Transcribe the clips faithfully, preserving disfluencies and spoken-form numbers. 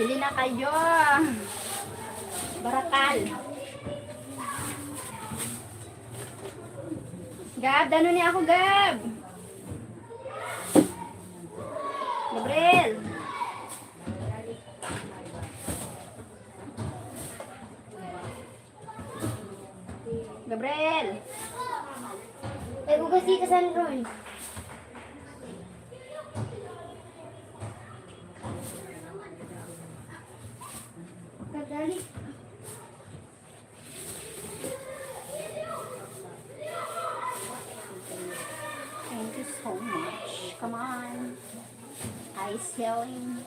Bili na kayo. Barakal. Gab, dano ni ako, Gab. Gabriel. Gabriel. Ay, hugas dito, San Ron. Kadali. Thank you so much. Come on. Ice healing.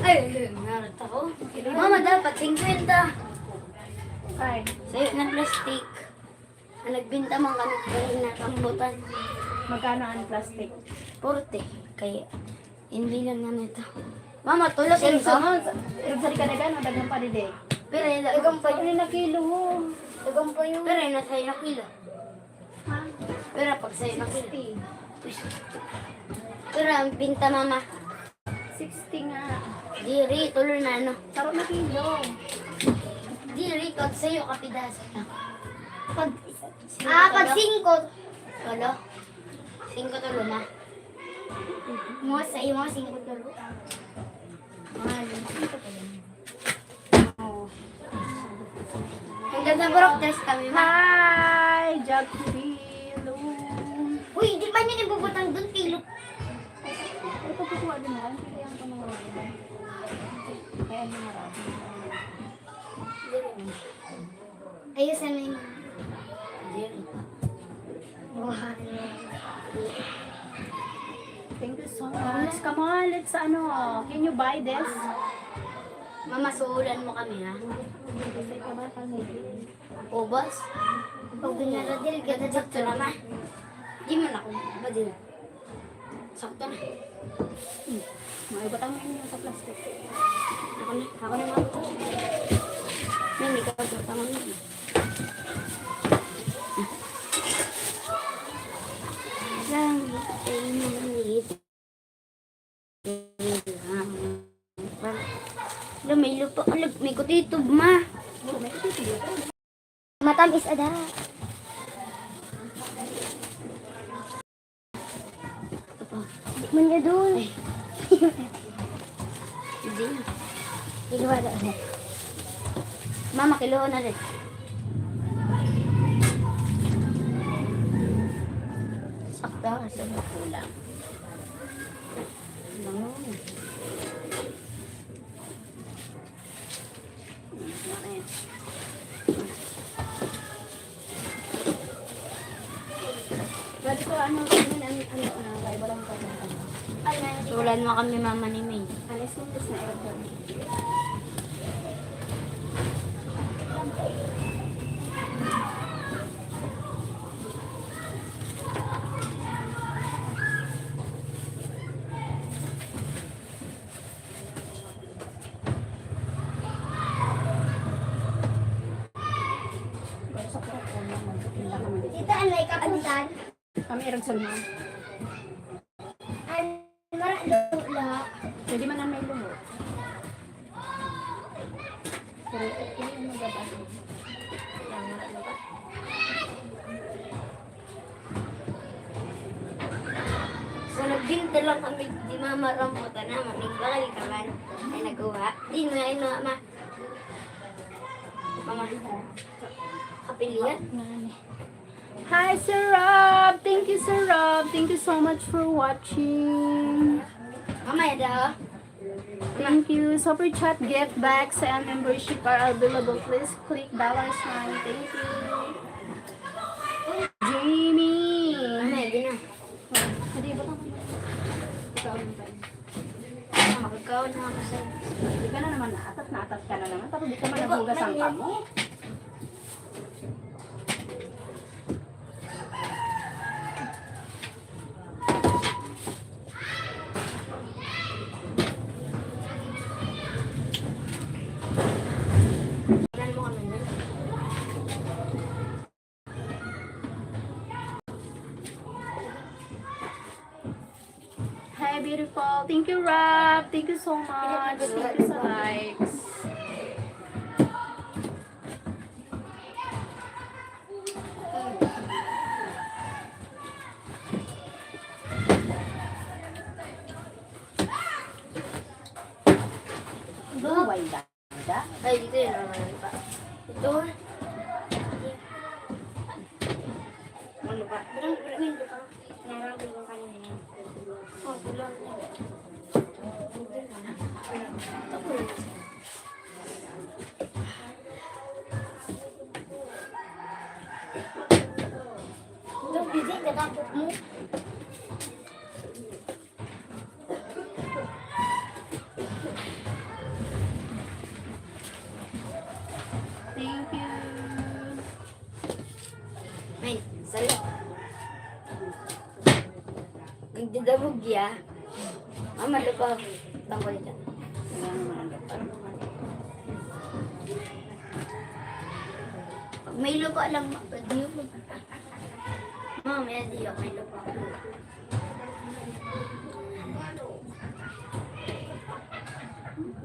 Ay, narata ko. Mama, dapat singkwenta. Ay. Sa'yo na plastic. Ang nagbinta man kami kanina, rambutan. Magkano ang plastic? Forty. Kaya, hindi lang na nito. Mama, tulog Pero yung sa mga, pero sa ka na gano'n, dagang pa rin eh. Pero yung Dagang pa Ano na kilo? Dagang pa yun. Pero yung nasa na kilo. Ha? Pero pag sa'yo na kilo. Sixty. Pero ang pinta, mama. Sixty nga. Diri, tulo na, no? Taro na kilo. Diri, pag sa'yo, kapidaso na. Pag, ah, pag singko. Walo? Singko tulo na. Mga sa iyo, mga singko tulo. Mga singko tulo. Hanggang sa Borok, tres kami, ma. Hi, Jack Pilo. Uy, di ba niya nabubutang doon, Pilo? Ay, pagkukuha din mo, ang pili ang pamangalanan. Kaya ang mga rabi. Ayusin mo yung mga. Thank you so much. Come on, let's ano, can you buy this? Mamasulan mo kami, ha? Ubos? Pag binaradil, ganda Sakto naman. Di man ako, badil. Sakto na. Hmm. May batang na yun sa plastic. Ako na, ako na mga butas. Yan, ikaw, batang na yun. Lang, ay, maliit. Lang, may lupa. Alag, may kutitob, ma. Matamis, ada. Di man niya doon. Hindi na. Kiluha na ulit. Mama, kiluha na rin. Sakto, sa kulang. Bango. Pwede ko, ano, ano, ano, ano, ano, iba lang ko. Ay, na, Tulan mo kami, mama ni May. Alis mo, tapos na aircon. Tita, ano, ikaputan? Kami, Ragsalman. Ay, mara, lula. Pwede man ang may luho. Pero ito yung magabas. Yan, mara, lula. So, nagbinta lang kami, di mama rambutan na, magbakal ka man. Ay, naguha. Di mo na, mama. Mama. Kapilihan? Hi, Sir Rob! Thank you, Sir Rob! Thank you so much for watching! Mamaya daw. Thank you. Super chat, gift backs, and membership are available. Please click dollar sign. Thank you. Jamie! Ay, di na. Hindi ba? Ikaw naman. Ikaw na kasi. Di ka na naman, atat na atat ka na naman. Tapos di ka man naghugas ang kamot. Hi, beautiful. Thank you, Rob. Thank you so much. Thank you sa likes. Ay, dito yun, ano pa. Ito. Ano pa? Parang, parang, parang, parang, parang, Oh, bulan. Ito, busy, katapos mo. Thank you. May, sali. Nagdadabog ya. Ah, malupa. Tangkol dyan. Pag may lupa lang, pwede yun. Mamaya di ako may lupa.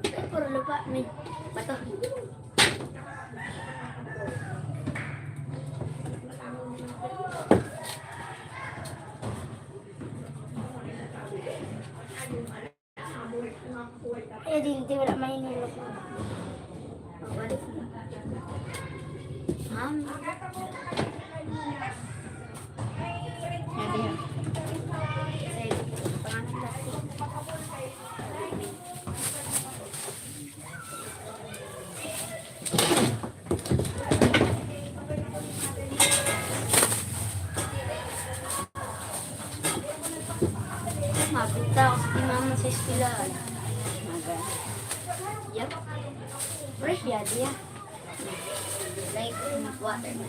Ay, puro lupa. May bato. Ay, di, di, wala may nilok. Balik. Ma'am. Ate, ha? Sa pangalan natin. Mabita ako sa mama sa eskwelahan. Maga. Yep. Fresh ya, diya. Like, water na.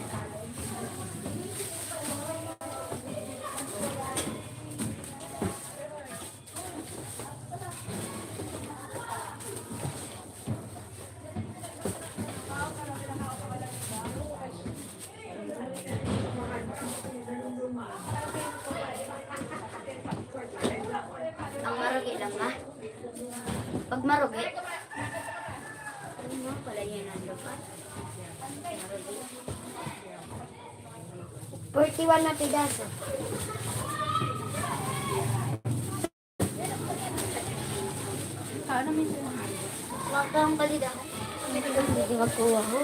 Ang marugi lang, ma. Pag marugi, ano mo, pala yan ang lupa. Marugi. Forty-one na pidaso. Paano minsan? Wag kang balida. Hindi magkuha ko.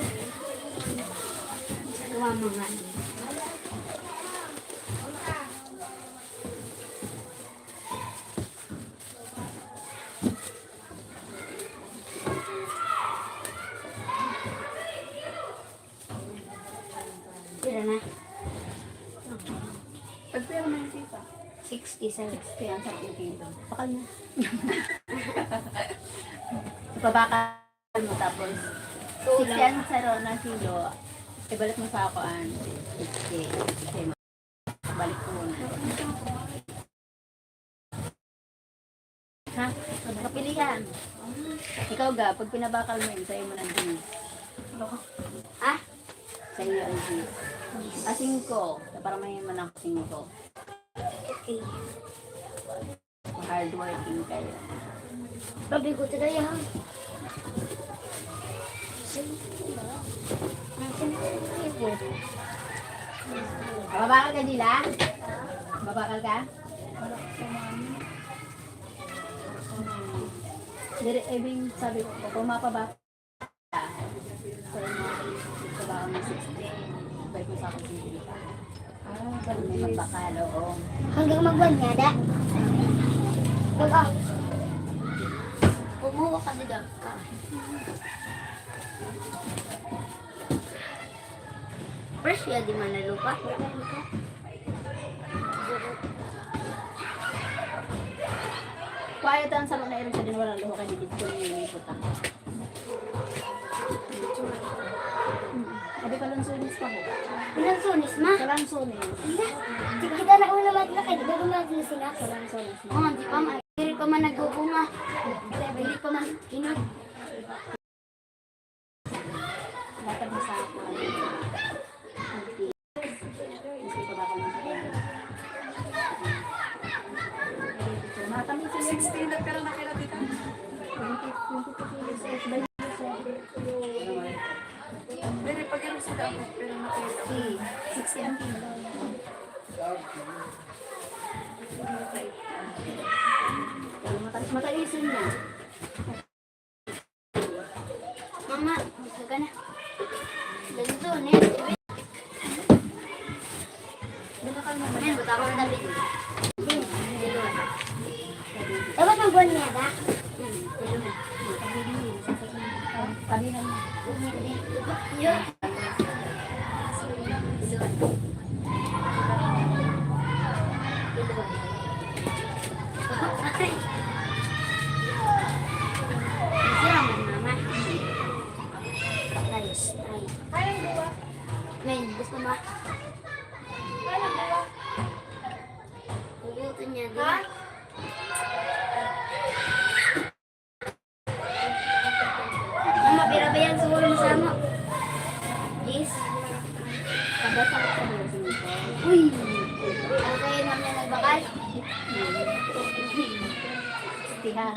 Kuha mo nga. Pira na? Pag pira na yung tita? Sixty, sir. Sixty ang sarong kilo. Bakal na. Ipabakal mo tapos sixty ang sarong kilo. Ibalik mo sa ako ang sixty. Sixty. Balik ko muna. Ha? Kapilihan. Ikaw ga, pag pinabakal mo yun, sa'yo mo ng juice. Ha? Sa'yo ang juice. Ah, singko. Para may man ako singko. Okay. Hardworking kayo. Babi ko talaga, ha? Babakal ka, Dila? Babakal ka? Dire, eh, Bing, sabi ko, kung mapabakal ka, so, trabaho ng sixteen, balik mo sa akin, sixteen. Ah, pwede. Magbakal, oo. Hanggang magwan niya, da? Pag, ah, kung mo, Kasi daw ka. Fresh ya, di man na lupa. Quiet ang sarong na irin sa din, walang luha kay didid ko yung iniputan. Abi ka, lansones pa ho. Lansones, ma? Sa lansones. Hindi. Kita na ko naman na kayo, bago mag-, na sila. Sa lansones, ma. Oh, di pa ma-, diri pa man nagbubunga. Diri pa man hinog. Batag na sa ako. Sixteen na, pero nakira dito. Pero pag ano sila, pero nakira. Sixty ang kilo. Pero mata-, mataisin niya. Mama, gusto ka na? Ganito, next. Ayan, buta ko na tabi. Dapat ang buwan niya, ba? Hmm, dalawa. Tabi na. Yun. Gusto mo? Hugutin niya, di ba? Mama, pira ba yan siguro mo sa amo? Yes. Kabasa ko sa mga sinito. Uy! Okay, ma'am, na nagbakal? Tiha.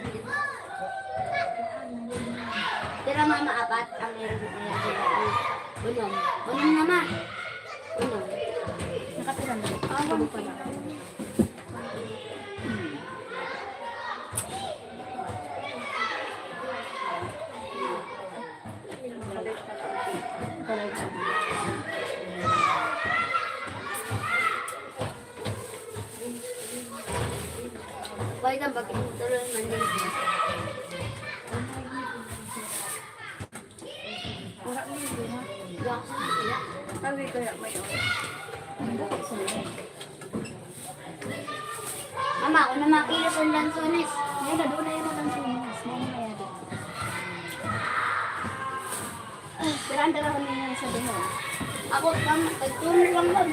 Pira, mama? Apat ang meron ko. Unom. Unom na, ma. Unom. Nakapira na. Ah, one. Pwede ang pag-intro man din. Wala, libre na. Kami kaya may oras. Ang bukas na yun. Mama, ako na makilos ang lansones. Ngayon na doon na yung lansones. Ngayon na yan. Pero ang darahon na yan sa dulo. Ako, pang, pagtulo lang lang.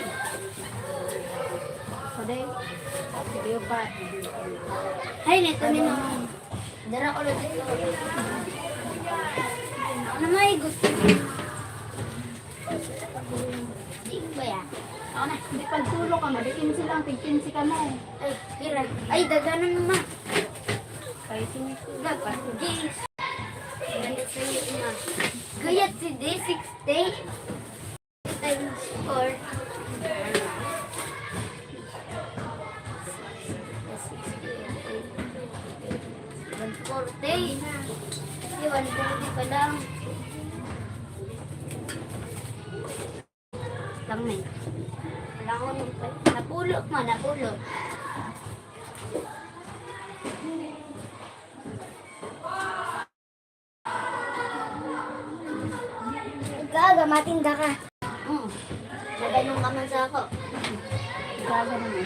Saday? Sige pa. Hay, neto ni mama. Dara ko lang dito. Ako na maigot. Di ko ba yan? Ako na. Hindi, pagtulo ka, madi kinse lang, tig kinse ka na eh. Ay, pira. Ay, daganan mo, ma. Kaya sinito. Dapat, di. Gayat si D sixty. Times four. One forty. Di, one forty pa lang. Lang na eh. Kailangan mo pa. Napulot mo, napulot. Ikaw, gamatin ka ka. Hmm. Nagano ka man sa ako. Ikaw, ganun.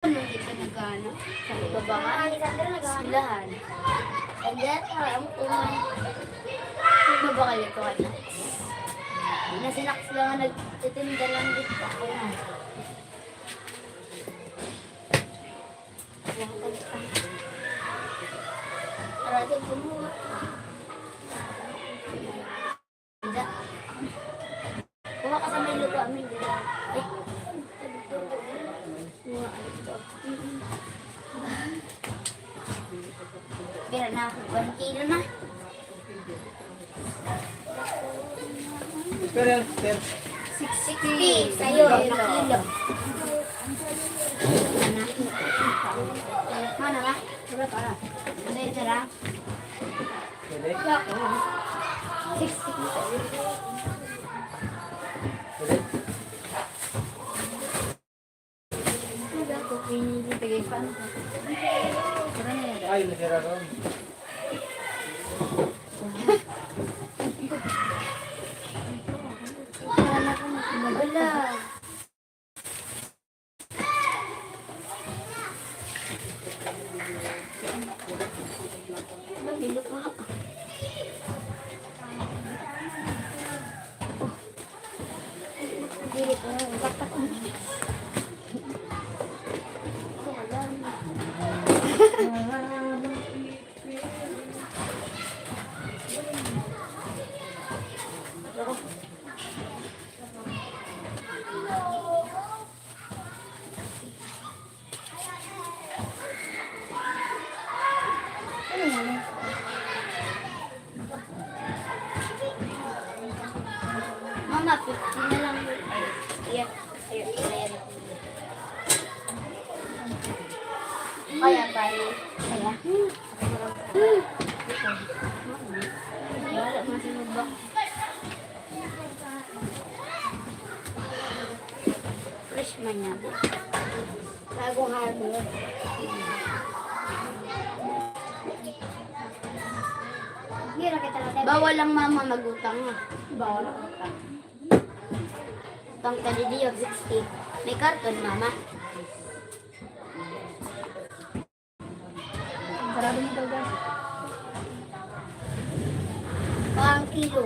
Ano, hindi ka nagano? Sa babae? Silahan. And then, ah, ang kuman. Sa babae, ito ka na. Nasinaks lang ang nagtitinda lang dito. Aray, kumuha. Kuha ka sa may lupa, may lupa. Eh. Pira na? One kilo na. Pero, pero, sixty. Sa'yo, kilo. Mana ba? Pira pa? Ano yun, tara? Pwede? Sixty. Pwede? Sige pa. Ay, nasira ron. Wala. Mama, fifty na lang. Ayan. Ayan. Ayan. Kaya tayo. Kaya. Wala, masunod ba? Fresh man yan. Bagong hardware. Bawal lang, mama, magutang, ah. Bawal ang utang. Utang ka di, sixty. May karton, mama. Sarado mo daw, guys. Pang kilo.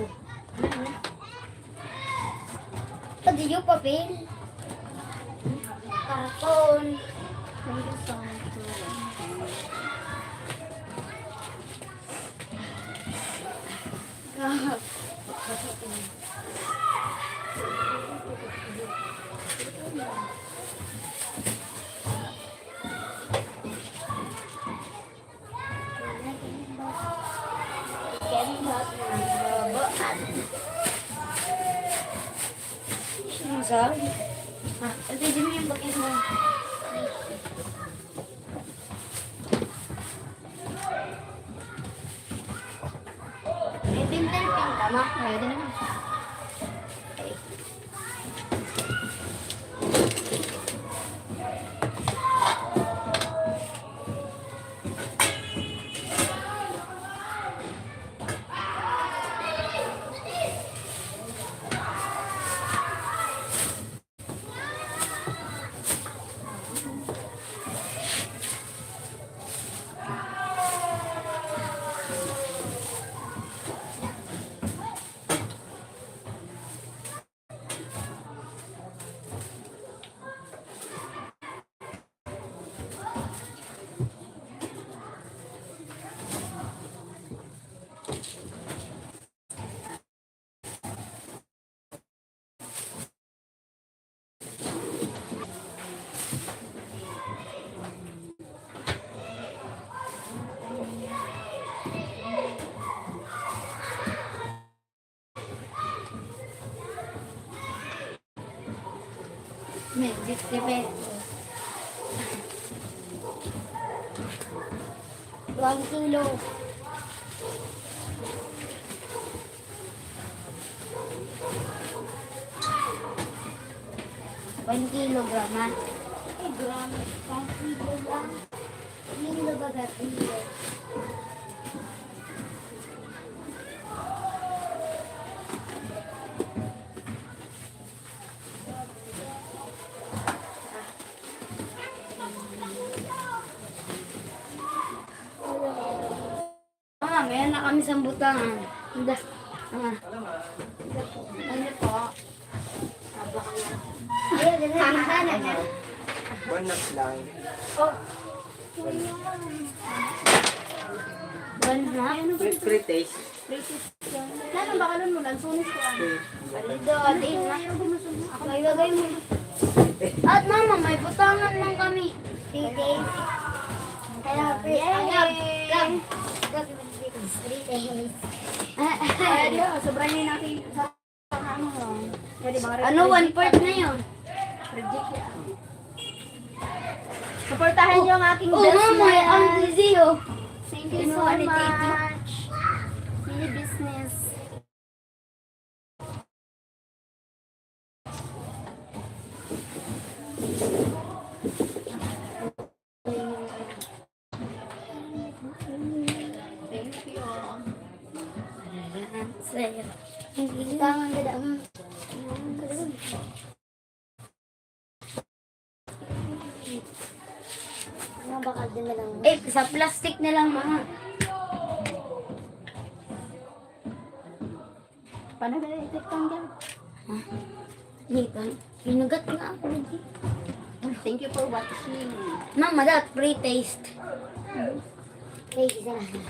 Pwede yung papel. Karton. Ano sa? Ah, ito, di mo yung bagay mo. May pintel pin ka, ma? Pwede naman. May fifty pesos. One kilo. One kilogram, ha? Ay, gram. One kilogram. Kilo baga, kilo. Ah, may na kami sa butangan. Inda. Ah. Ano po? Ayun, ganun, ganun, ganun. One half lang. Oh. One half? Pre-, pre-taste. Nano ba kalon mo? Lansones ko, ah. Aldo, alin na. Ako, ilagay mo. At mama, may butangan lang kami. Three days. Kaya, pre, Yay! Ayan. Gab, gab, three days. Ay, di ba, sobrang yun natin sa, sa ano, no? Kaya di ba, Ano, one fourth na yun? Reject yan. Suportahan niyo ang aking Oh, business. Mama, ang busy, oh. Thank you so much. Mini business. Thank you. Sa'yo. Tangan ka daw. Mga bakal din na lang. Eh, sa plastic na lang, mga. Paano ba ito tanggal? Dito. Pinugat nga ako, lagi. Thank you for watching. Mama, that free taste. Free taste.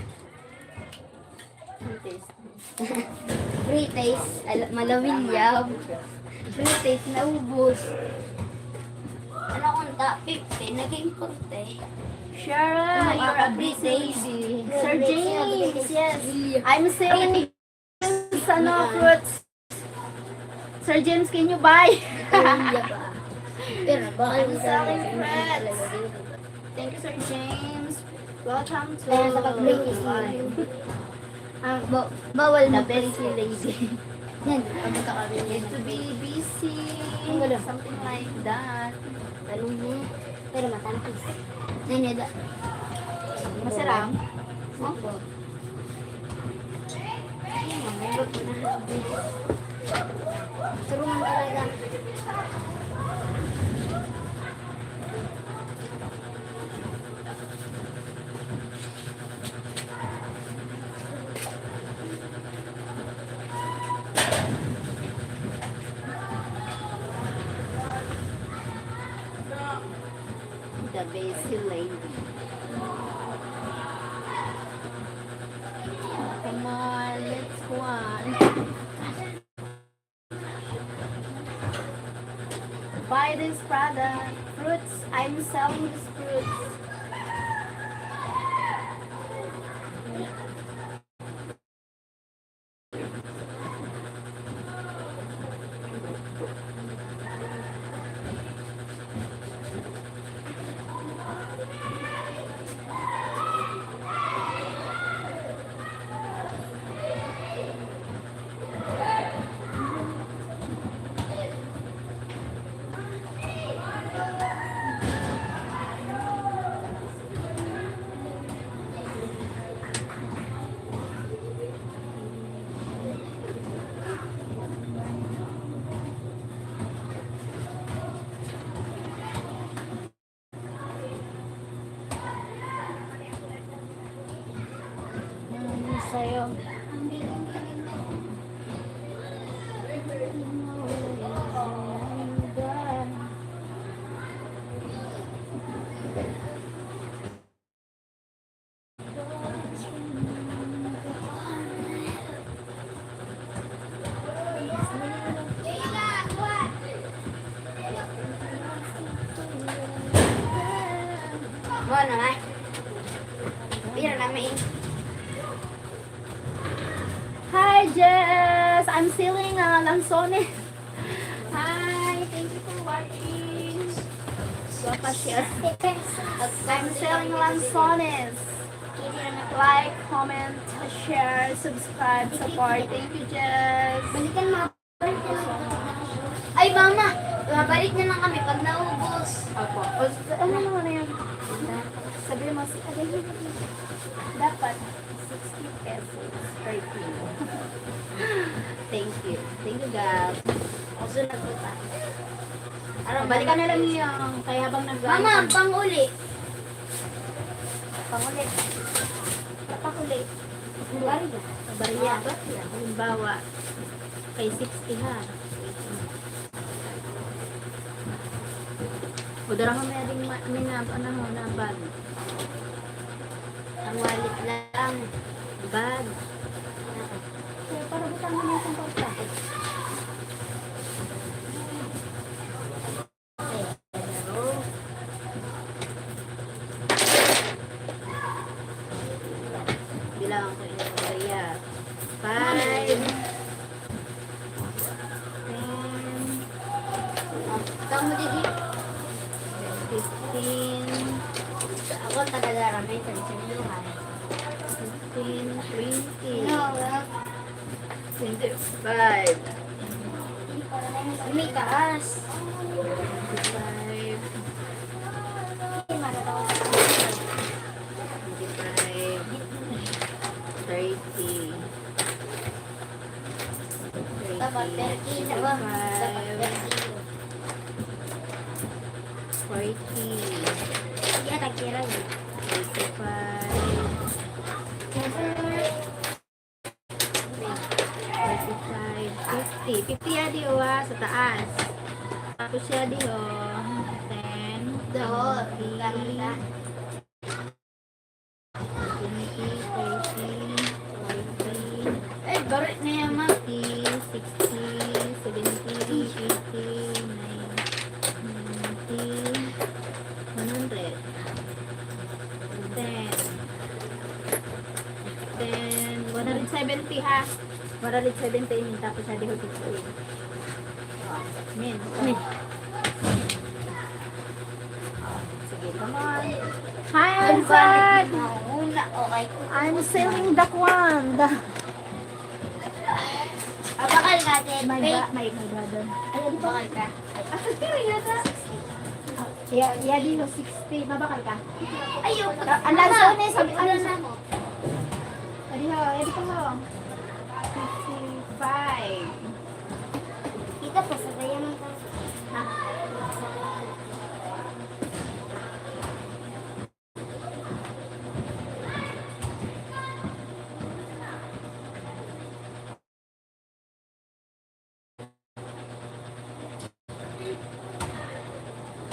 Free taste. Ala-, malawilyaw. Free taste, naubos. Ano kung ta-, fifty, naging forty. Cheryl, you're a busy lady. Sir James, yes. I'm saying, ano, fruits. Sir James, can you buy? Pero baka I'm selling fruits. Thank you, Sir James. Welcome to Ayan, sa pag-break is live. Ah, ba-, bawal na very lady. Yan, pumunta kami. Need to be busy. Something like that. Ano mo? Pero matampis. Yan, yan. Masarap? Opo. Turungan talaga. The busy lady. Come on, let's go on. Buy this product. Fruits. I'm selling these fruits. Ano sa'yo? Buwan naman. Pira naman eh. Hi, Jess! I'm selling, uh, lansones. Hi, thank you for watching. Guapa siya. I'm selling lansones. Like, comment, share, subscribe, support. Thank you, Jess. Balikan mo. Ay, mama! Mabalik na lang kami pag naubos. Opo. O, ano naman na yan? Sabi mo, si, ano yun? Dapat, sixty pesos per kilo. Thank you. Thank you, Gab. O, sunod po tayo. Aram, balikan na lang yung kaya habang nag- Mama, pang-uli. Pang-uli. Pang-uli. Bariya. Bariya. Halimbawa, kay sixty ha. O, dara mo may ading ma-, may na, ano, na bag. Ang wallet lang. Bag. Kaya para butang mo na isang pagkain. Bilangan ko yung kaya. Five. Ten. Tama, Didi. Fifteen. Ako, taga-Dara, may tradisyon yung lahat. Fifteen, twenty. No, wala. Twenty-five. May taas. Twenty-five. Twenty-five. Thirty. Dapat per kilo, ah. Dapat per kilo. Forty. Hindi, tagkira yun. Forty-five. Forty-five, fifty. Fifty yadi, oh, ah, sa taas. Tapos yadi, oh. Ten, twenty, twenty, thirty, forty, Ay, baro na yan, ma. fifty, sixty, seventy, eighty, ninety, one hundred. Ten. Ten, one hundred seventy, ha? One hundred seventy, tapos sa diho fifty. Min. Min. Sige, come on. Hi, Anzad! Mauna, okay. I'm selling the kwan. The Abakal ka, Ate. May ba-, may, may brother. Ayun, bakal ka. Ay, ang sasiri yata. Ya, ya, di, no, sixty. Mabakal ka? Ayaw. Ah, ang lansa ni, sabi, ano sa mo? Adi ho, adi pa ho. Fifty-five. Kita pa, sabayan mo ka. Ha?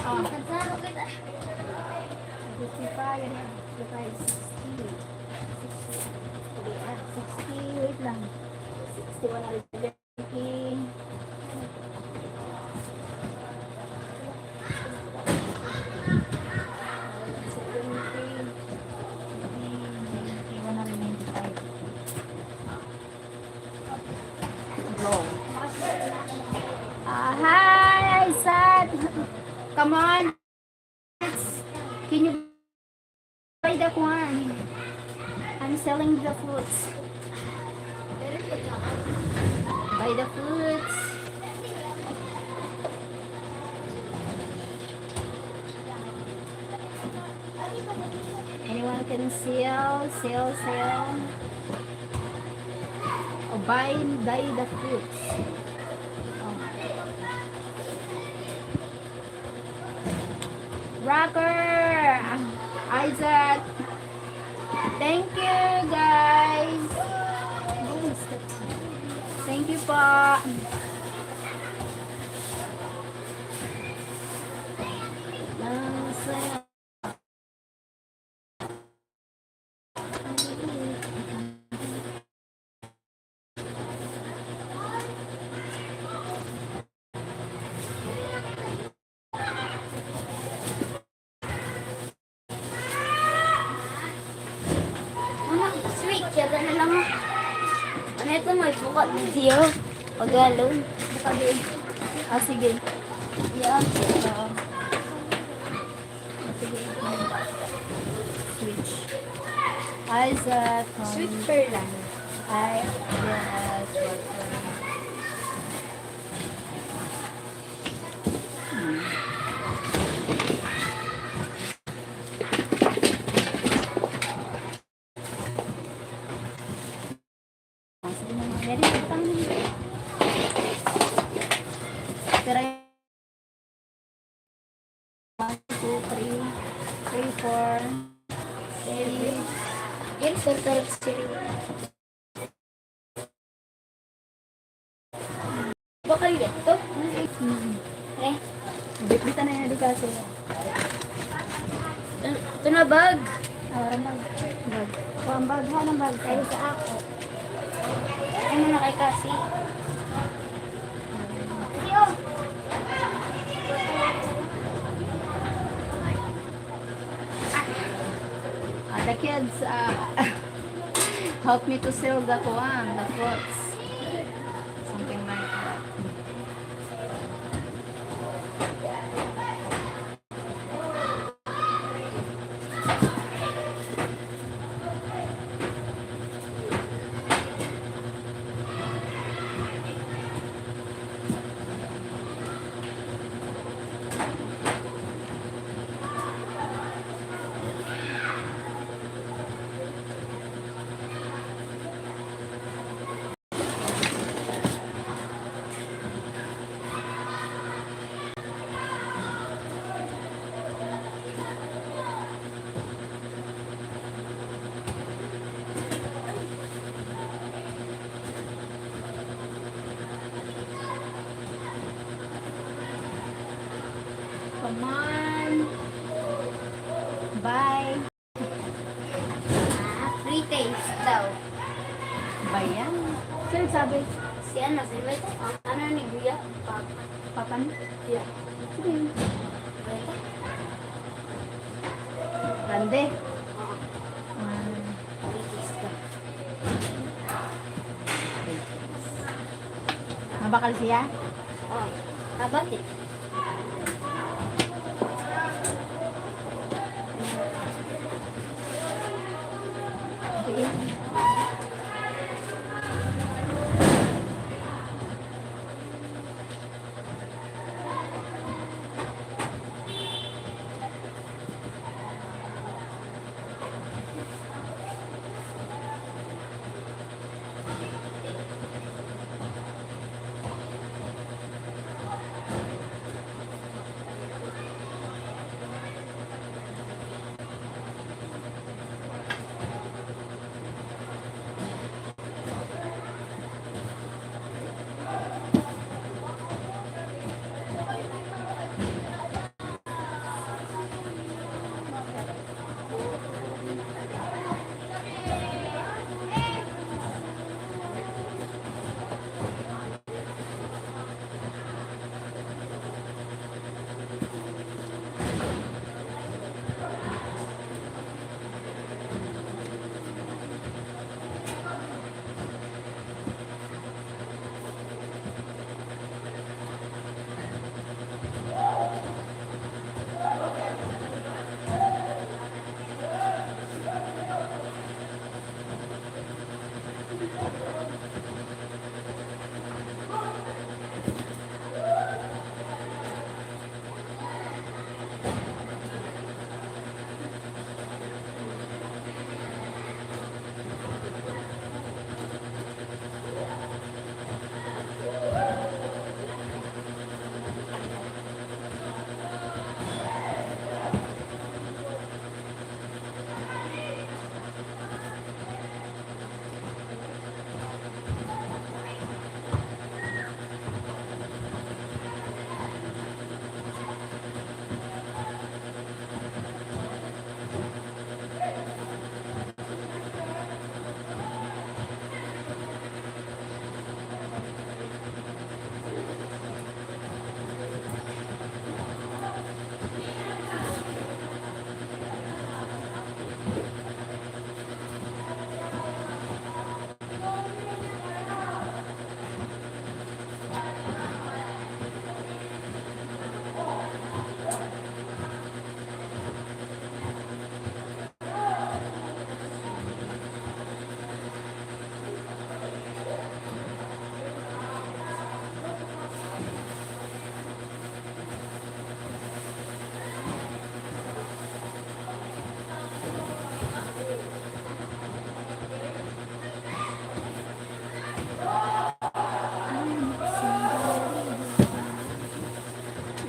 Oh. Fifty-five, yan yan. Fifty-five, sixty. Sixty. Sige, ah, sixty, wait lang. Sixty, one hundred seventy. Seventy. One hundred ninety-five. Go. Ah, hi, Aisat. Come on. Can you buy the kwan? I'm selling the fruits. Buy the fruits. Anyone can sell, sell, sell. O buy, buy the fruits. Oh. Rocker! Isaac! Thank you, guys! Thank you po! Ang saya. Mama, sweet, yata na lang, oh. Ano ito, may buka video? Tagalog. Buka video. Ah, sige. Yeah. Oo. Switch. Ay, sa Sweet pearl lang. Ay, yes, water. Ah, sige na, mga very good. Pero one, two, three, three, four, three. Yan, sir, pero sir. Bakal yan to? Mm. Eh? Bitbitan na yan, di kaso. Ito na bag. Ah, bag. Bag. O, ang bag, ha, ang bag. Ay, sa ako. Ano na kay Kasi? Ah, the kids, ah, help me to sell the kuwan, the fruits. Something like that. Man. Bye. Ah, free taste daw. Ba yan? Sino sabi? Si ano, si Wes, ang ano ni Guya? Papa. Papa ni? Yeah. Sige. Wes. Grande. Oo. Ah. Free taste daw. Mabakal siya? Oo. Mabakal.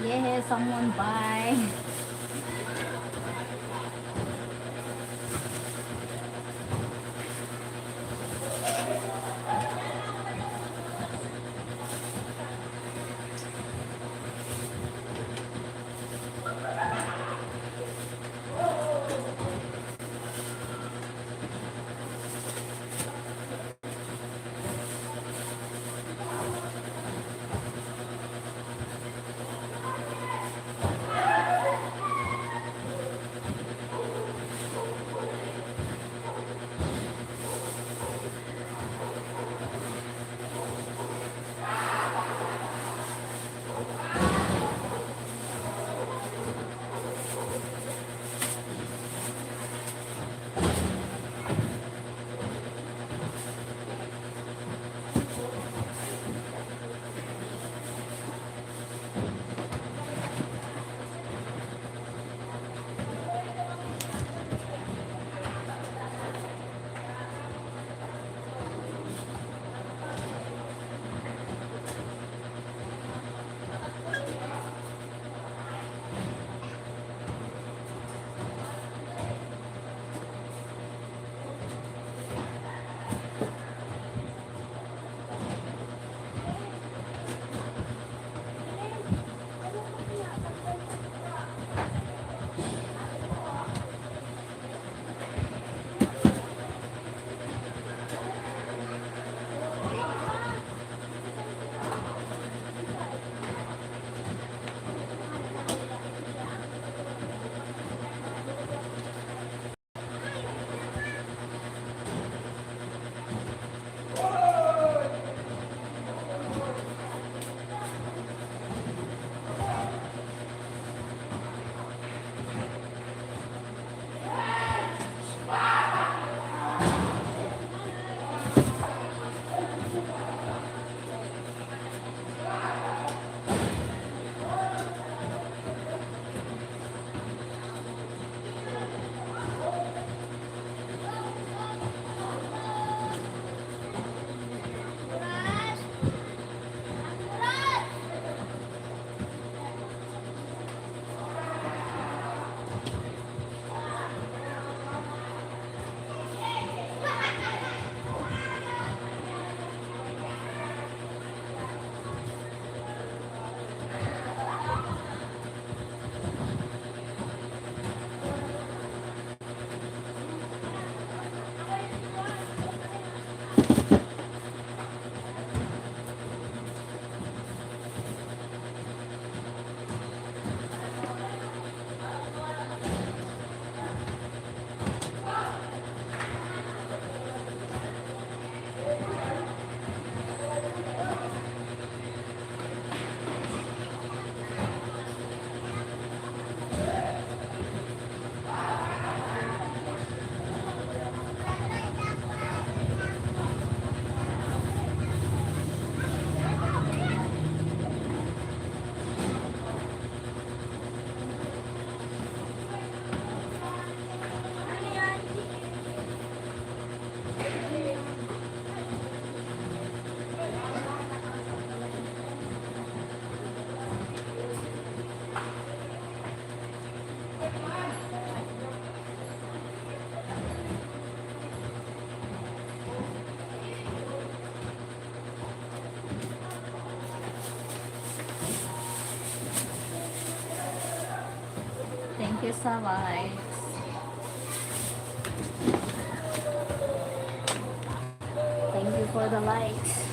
Yeah, someone buy. sa likes. Thank you for the likes.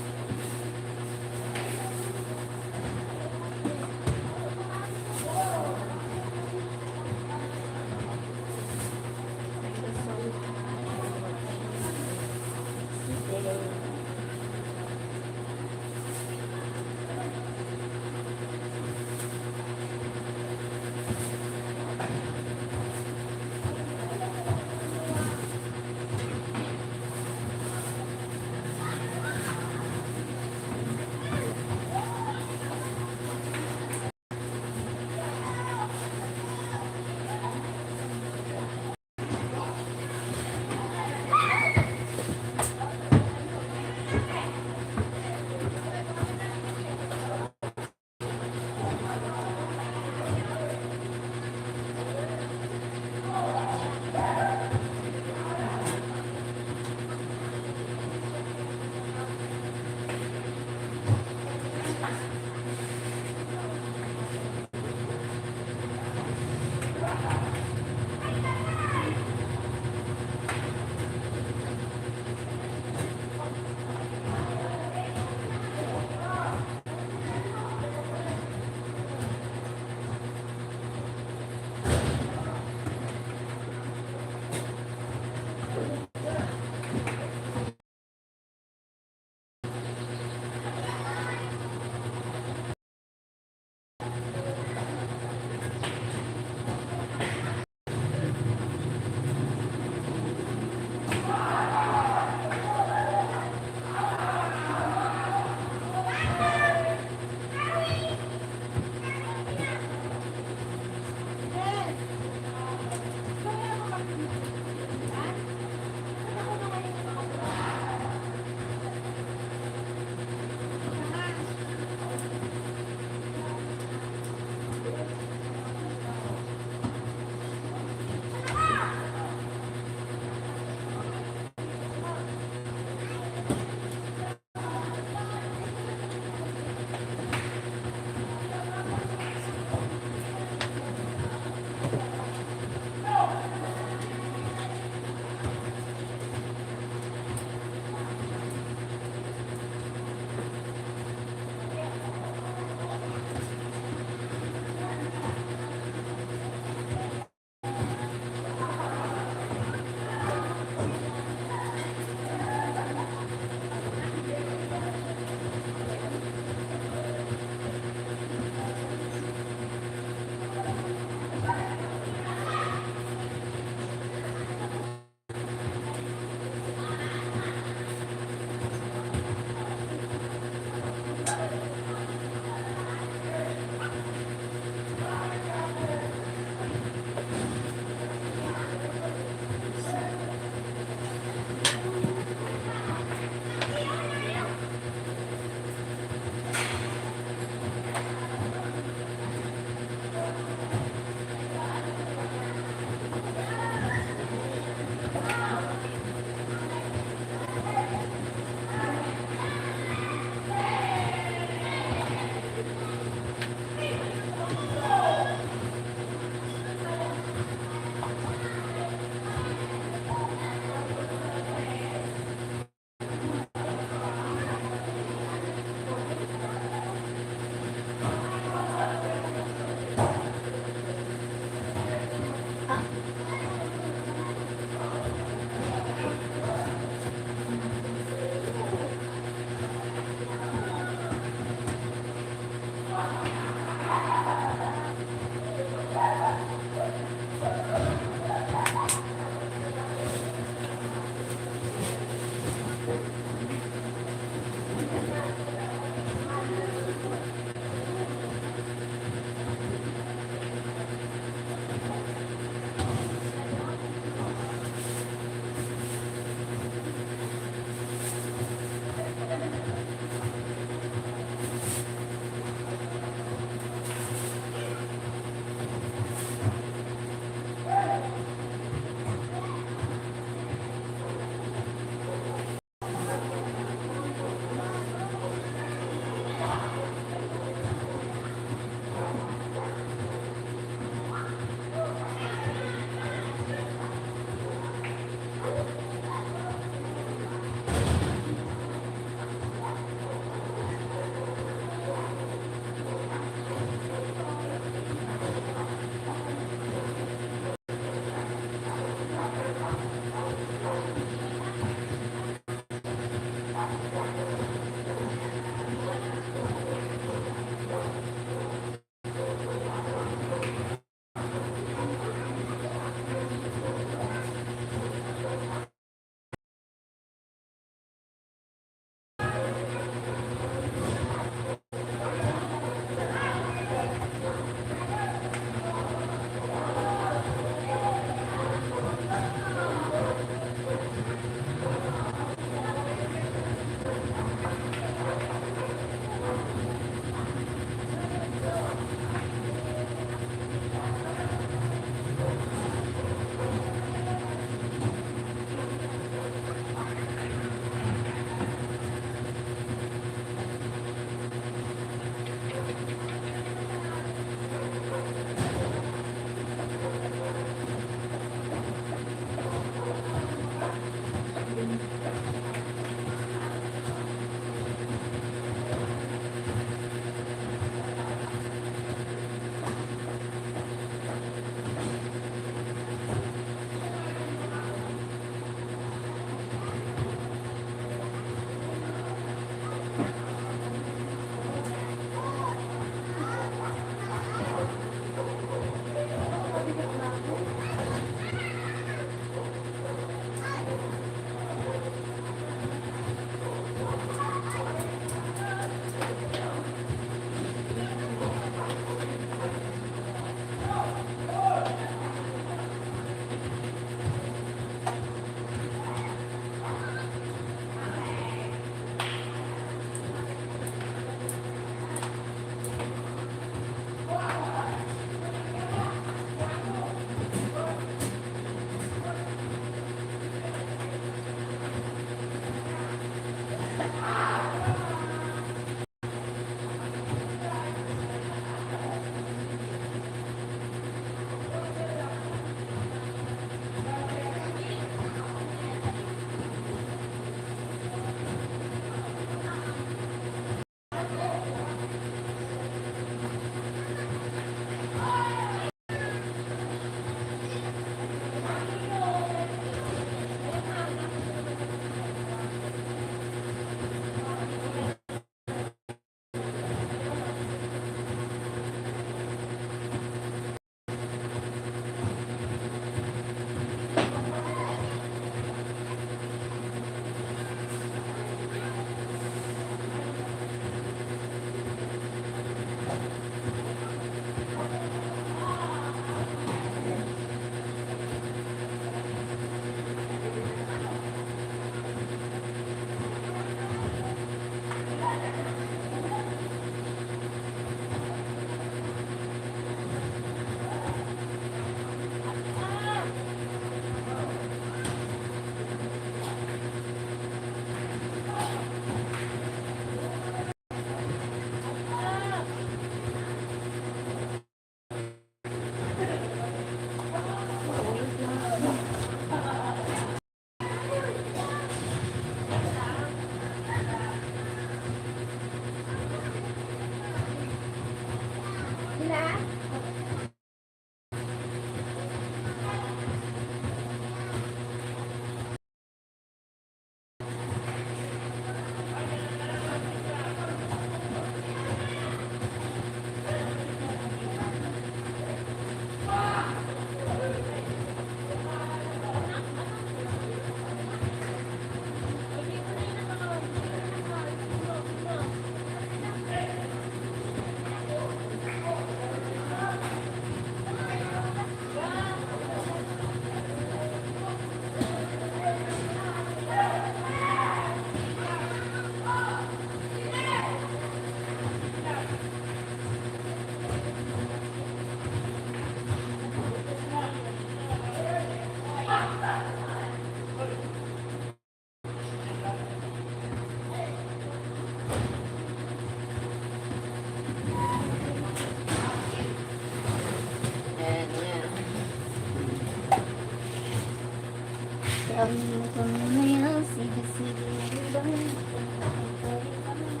Ang mukhang maya, sige-sige, ang bangin, ang bangin, ang bangin.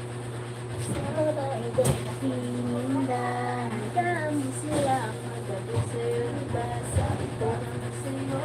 Sa babae, dahil nakininda, ang dami sila, ang magabi sa'yo, diba? Sabi ko naman sa'yo,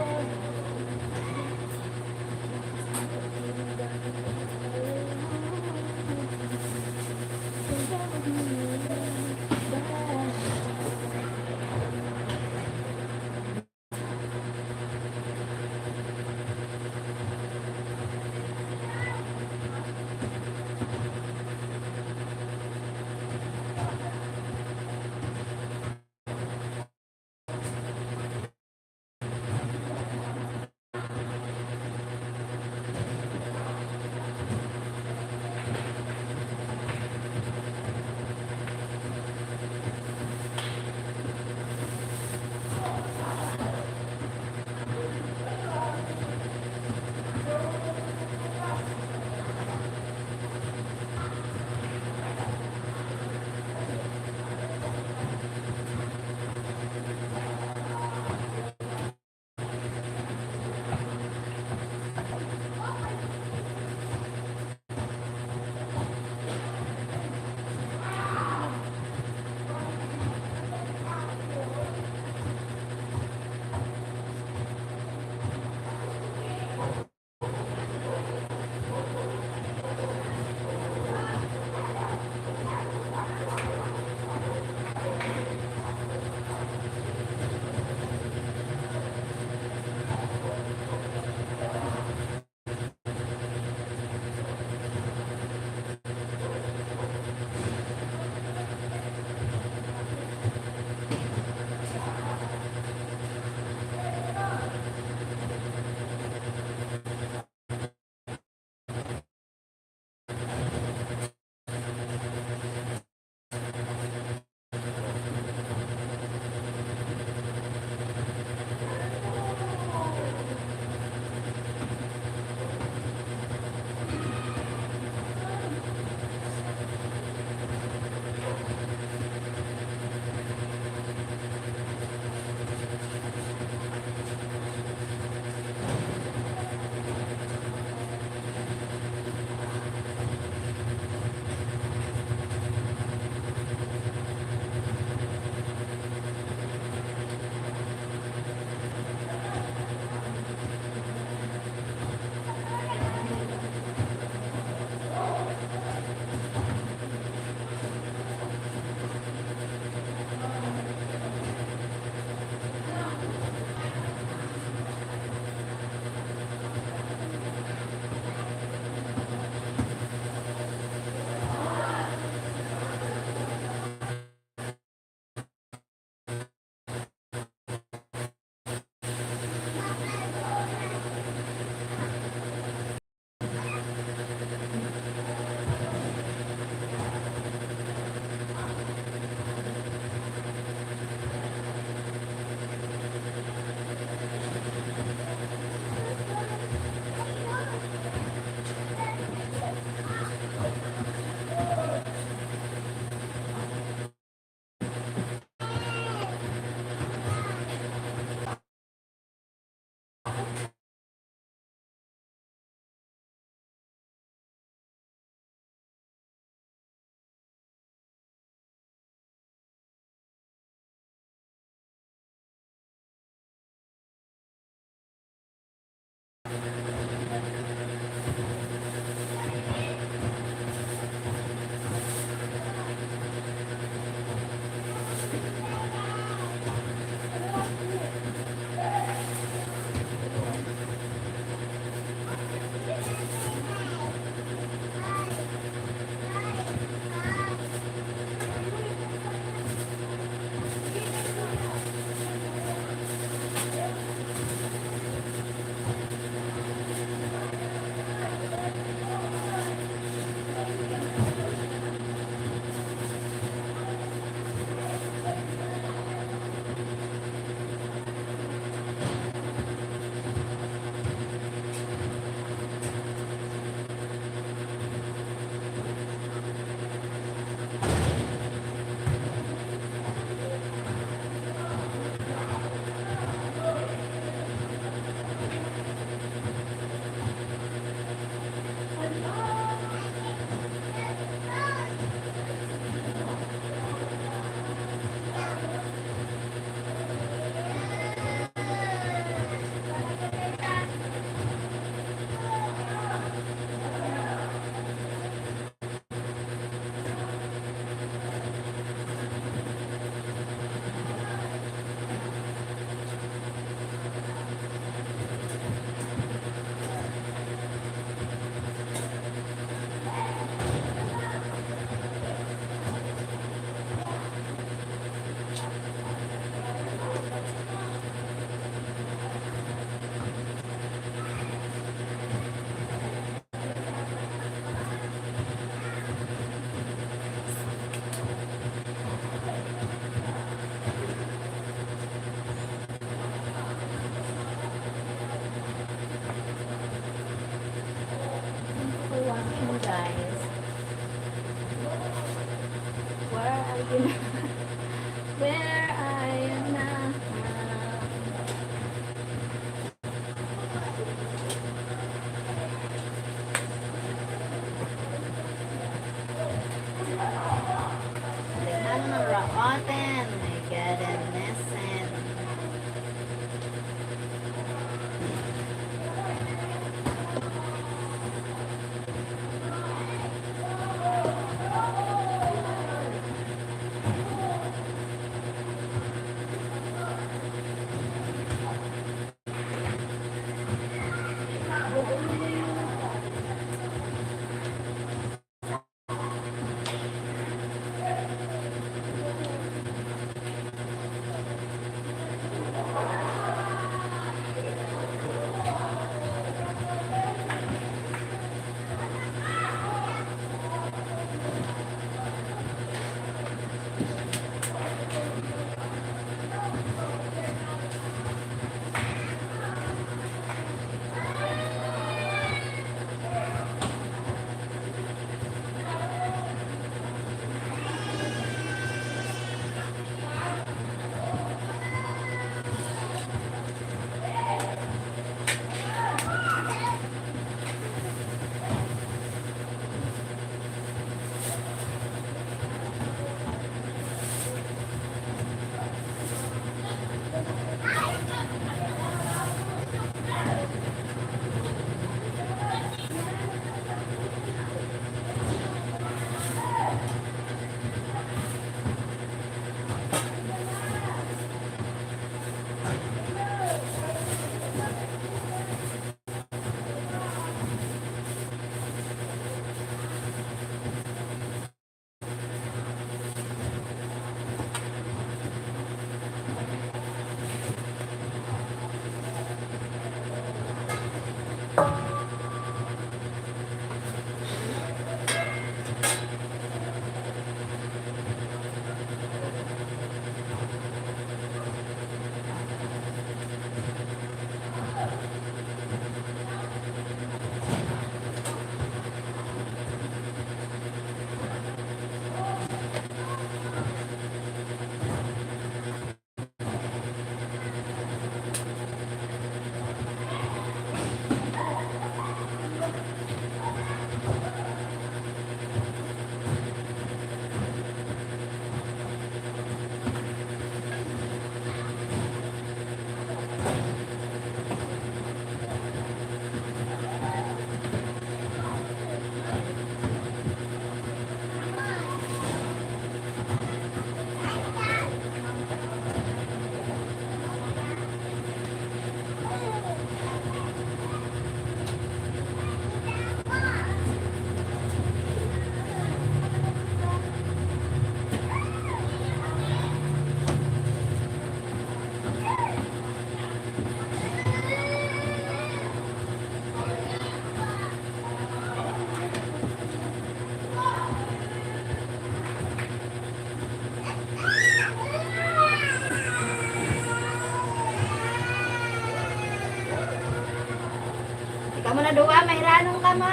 duwa, may ranon kamo.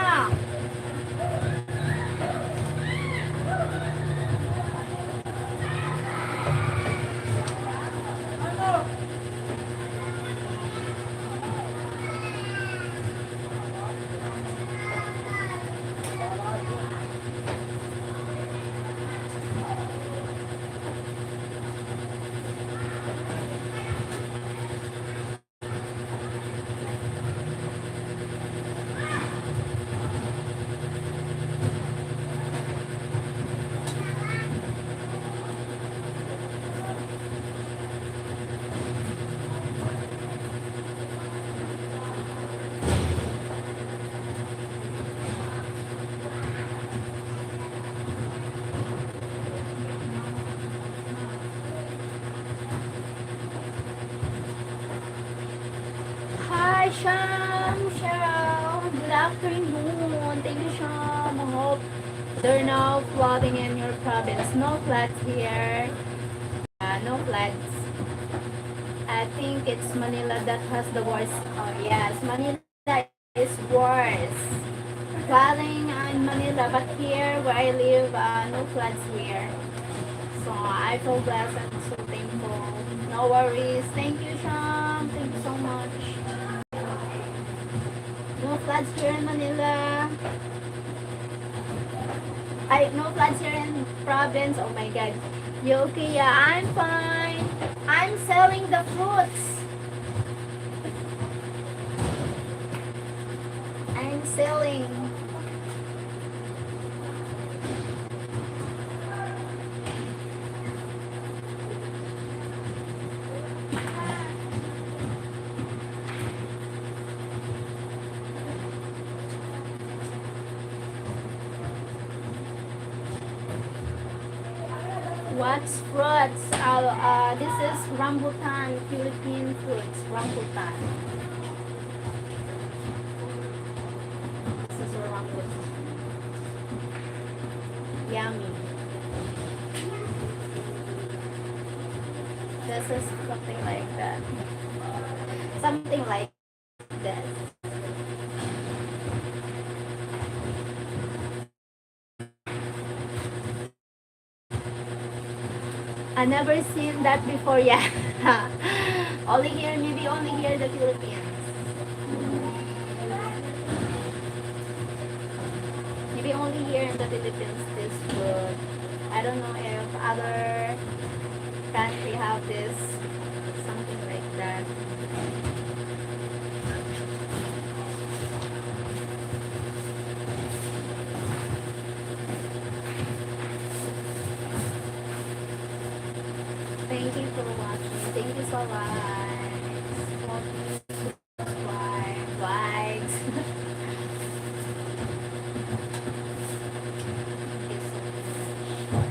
Hi, Sham, Cheryl. Good afternoon. Thank you, Sham. I hope there are no flooding in your province. No floods here. Uh, no floods. I think it's Manila that has the worst. Oh, yes, Manila is worse. Flooding in Manila, but here where I live, uh, no floods here. So I feel blessed and so thankful. No worries. Thank you, Sham. Thank you so much. No floods here in Manila. Ay, no floods here in province. Oh my God. You okay? Yeah, I'm fine. I'm selling the fruits. I'm selling. What's fruits? Uh, uh, this is rambutan, Philippine fruits, rambutan. This is rambutan. Yummy. This is something like that. Something like this. I never seen that before, yeah. Only here, maybe only here in the Philippines. Maybe only here in the Philippines, this food. I don't know if other country have this, something like that. Thank you for watching. Thank you so much. Subscribe, likes. Thank you so much.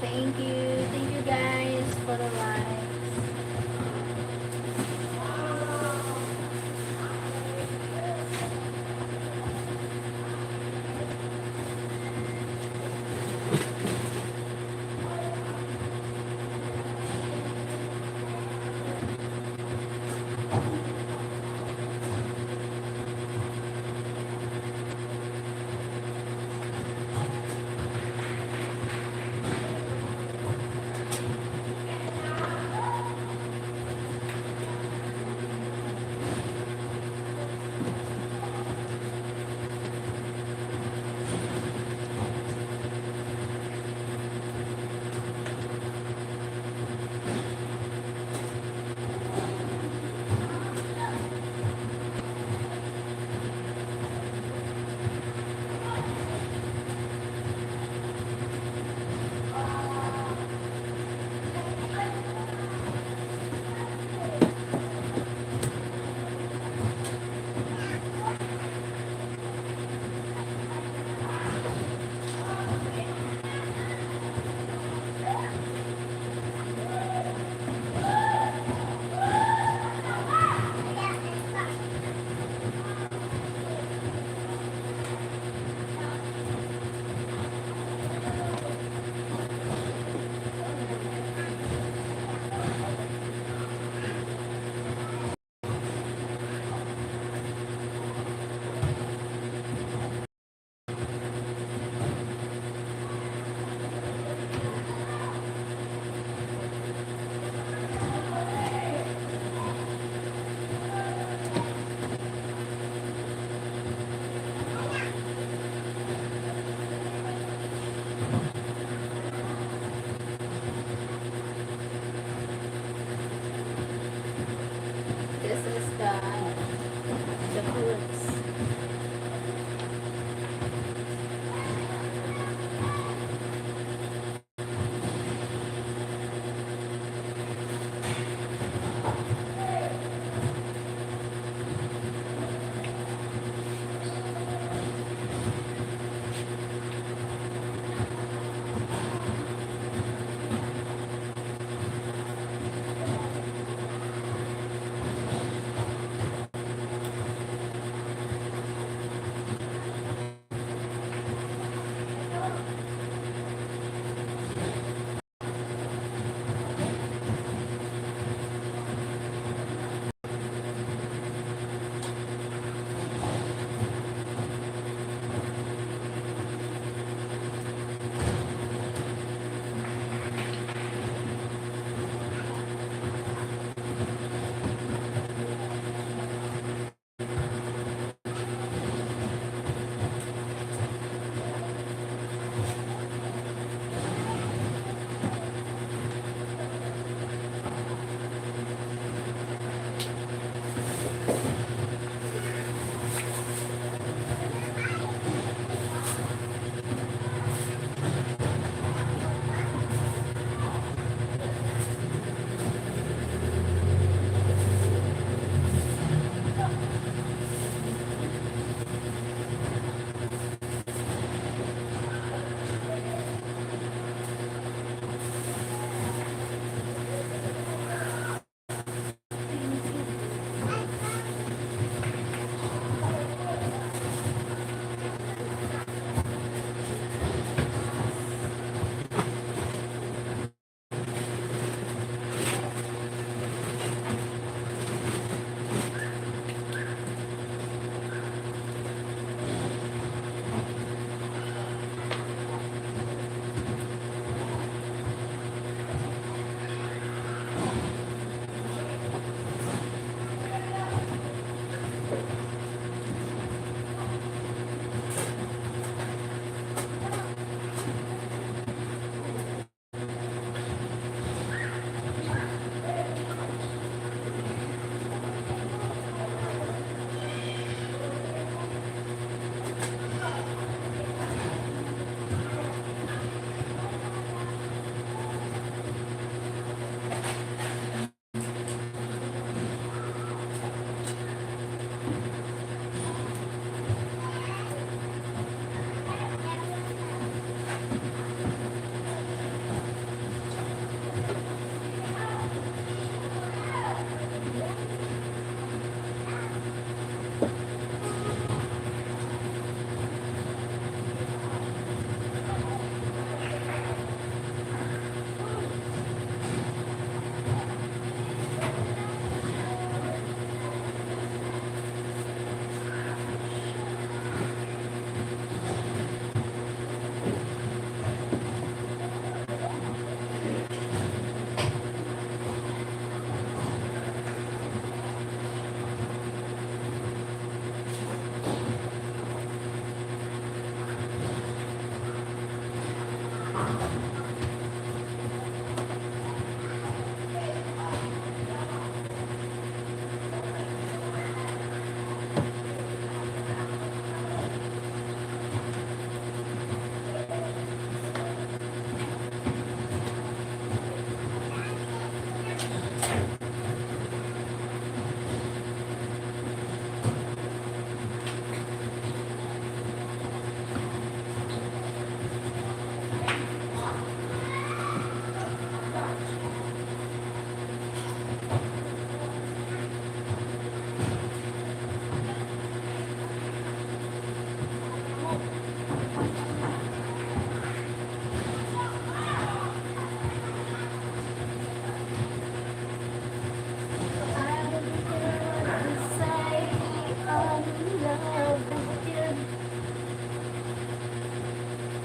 Thank you. Thank you, guys, for the likes.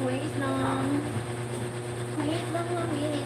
Wait lang. Wait lang, one minute.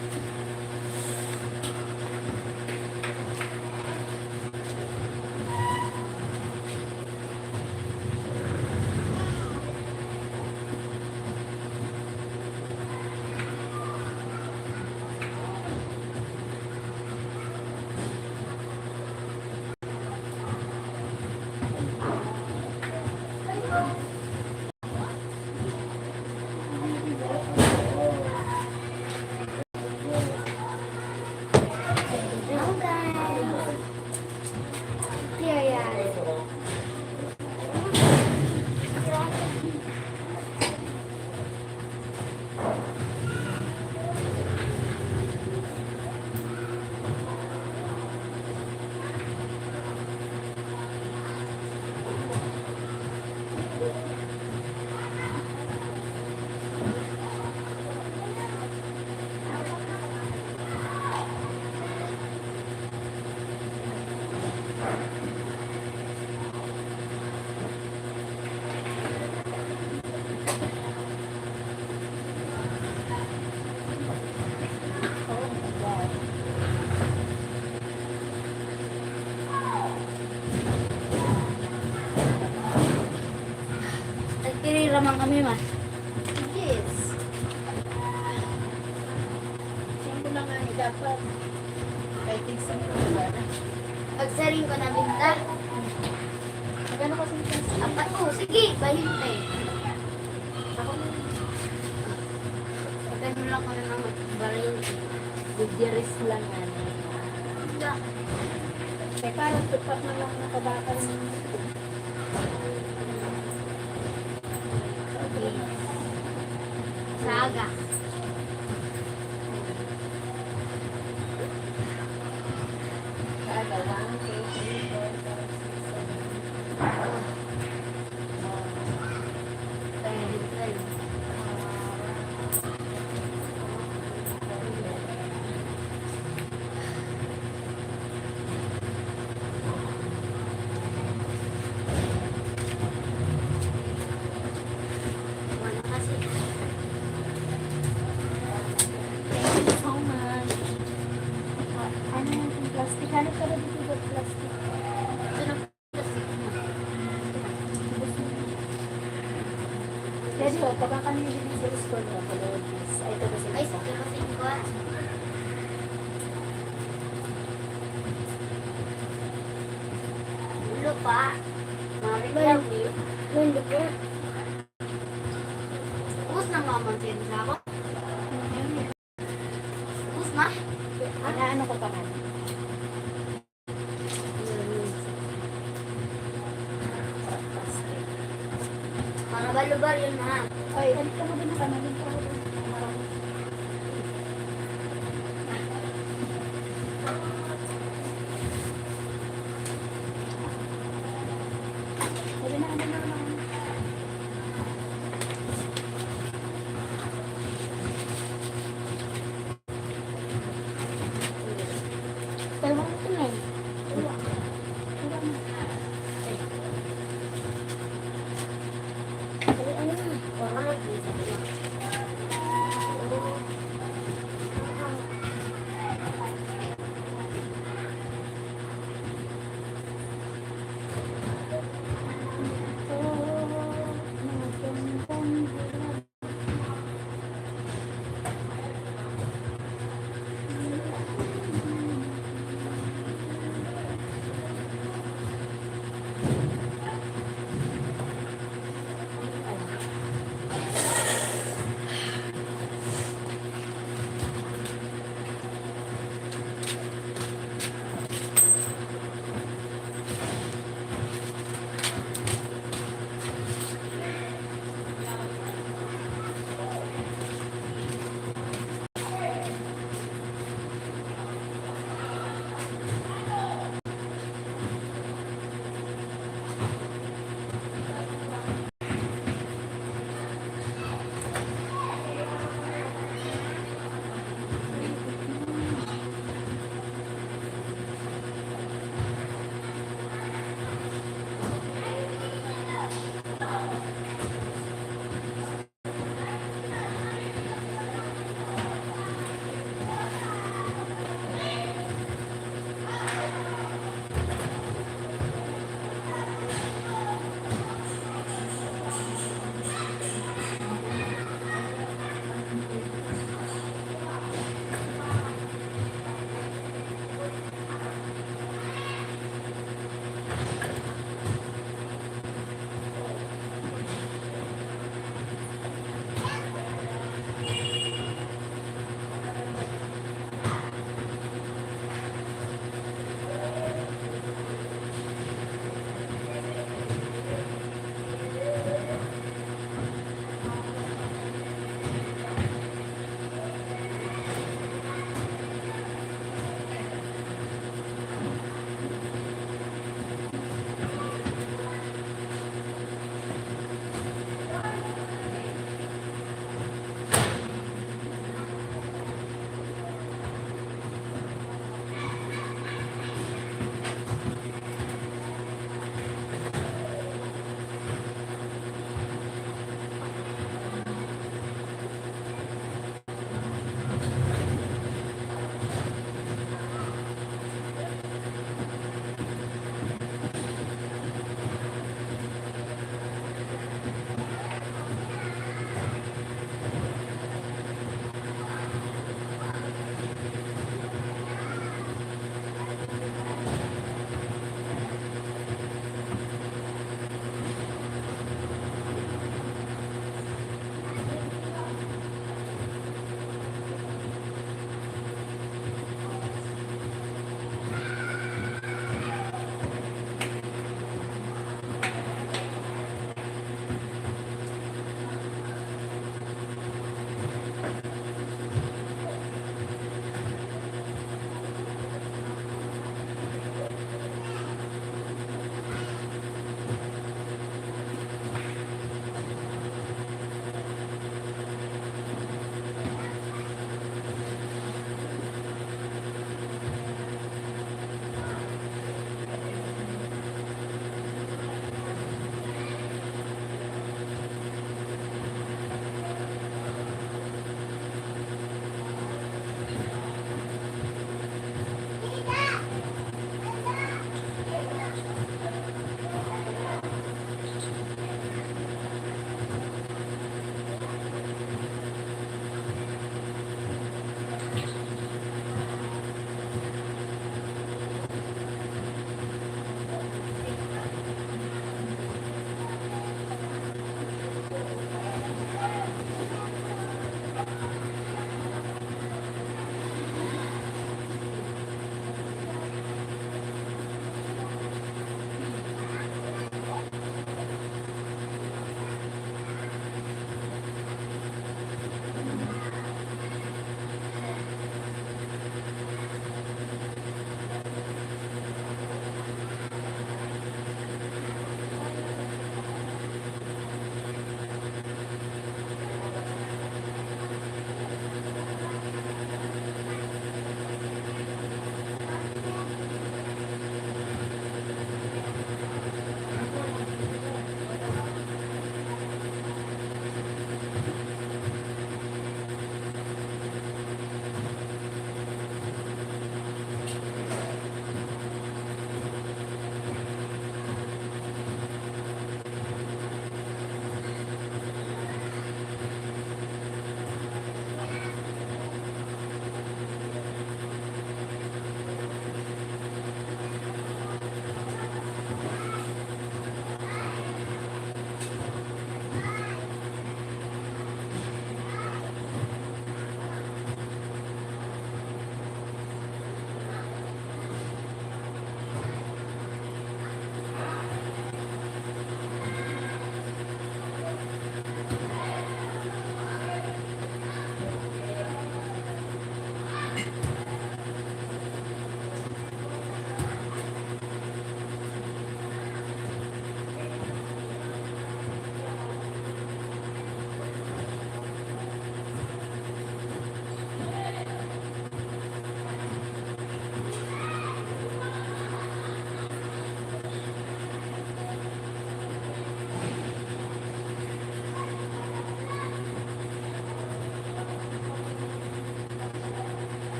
Nagpirira man kami, ma. Yes. Singko lang nga ni dapat. Kay tig singko na. Pagsaring ko na binta. Magkano kasi yung apat? Oh, sige, bahinte. Ako na. Pagkano lang ko na ng baril. Gutierrez lang yan. Hindi. Kaya parang tupat na lang nakabakal ng Sa aga. Sa aga, one, two, three, four, five, six, seven, eight. Ten, twelve. Wala kasi. Thank you so much. Ah, ano yung plastic? Hanap ka ba dito ba plastic? Ito na plastic. Pwede ba? Pagka kami din sa school na, pag-, ay, ito ba sa Ay, sa akin kasi ko. Lupa. Mami, Mami. Mami, lupa. Ubus na, mama, sa ako? Ubus na? Inaano ko pa man. Para balubar yun, ha? Ay, ano ka mo din sa mga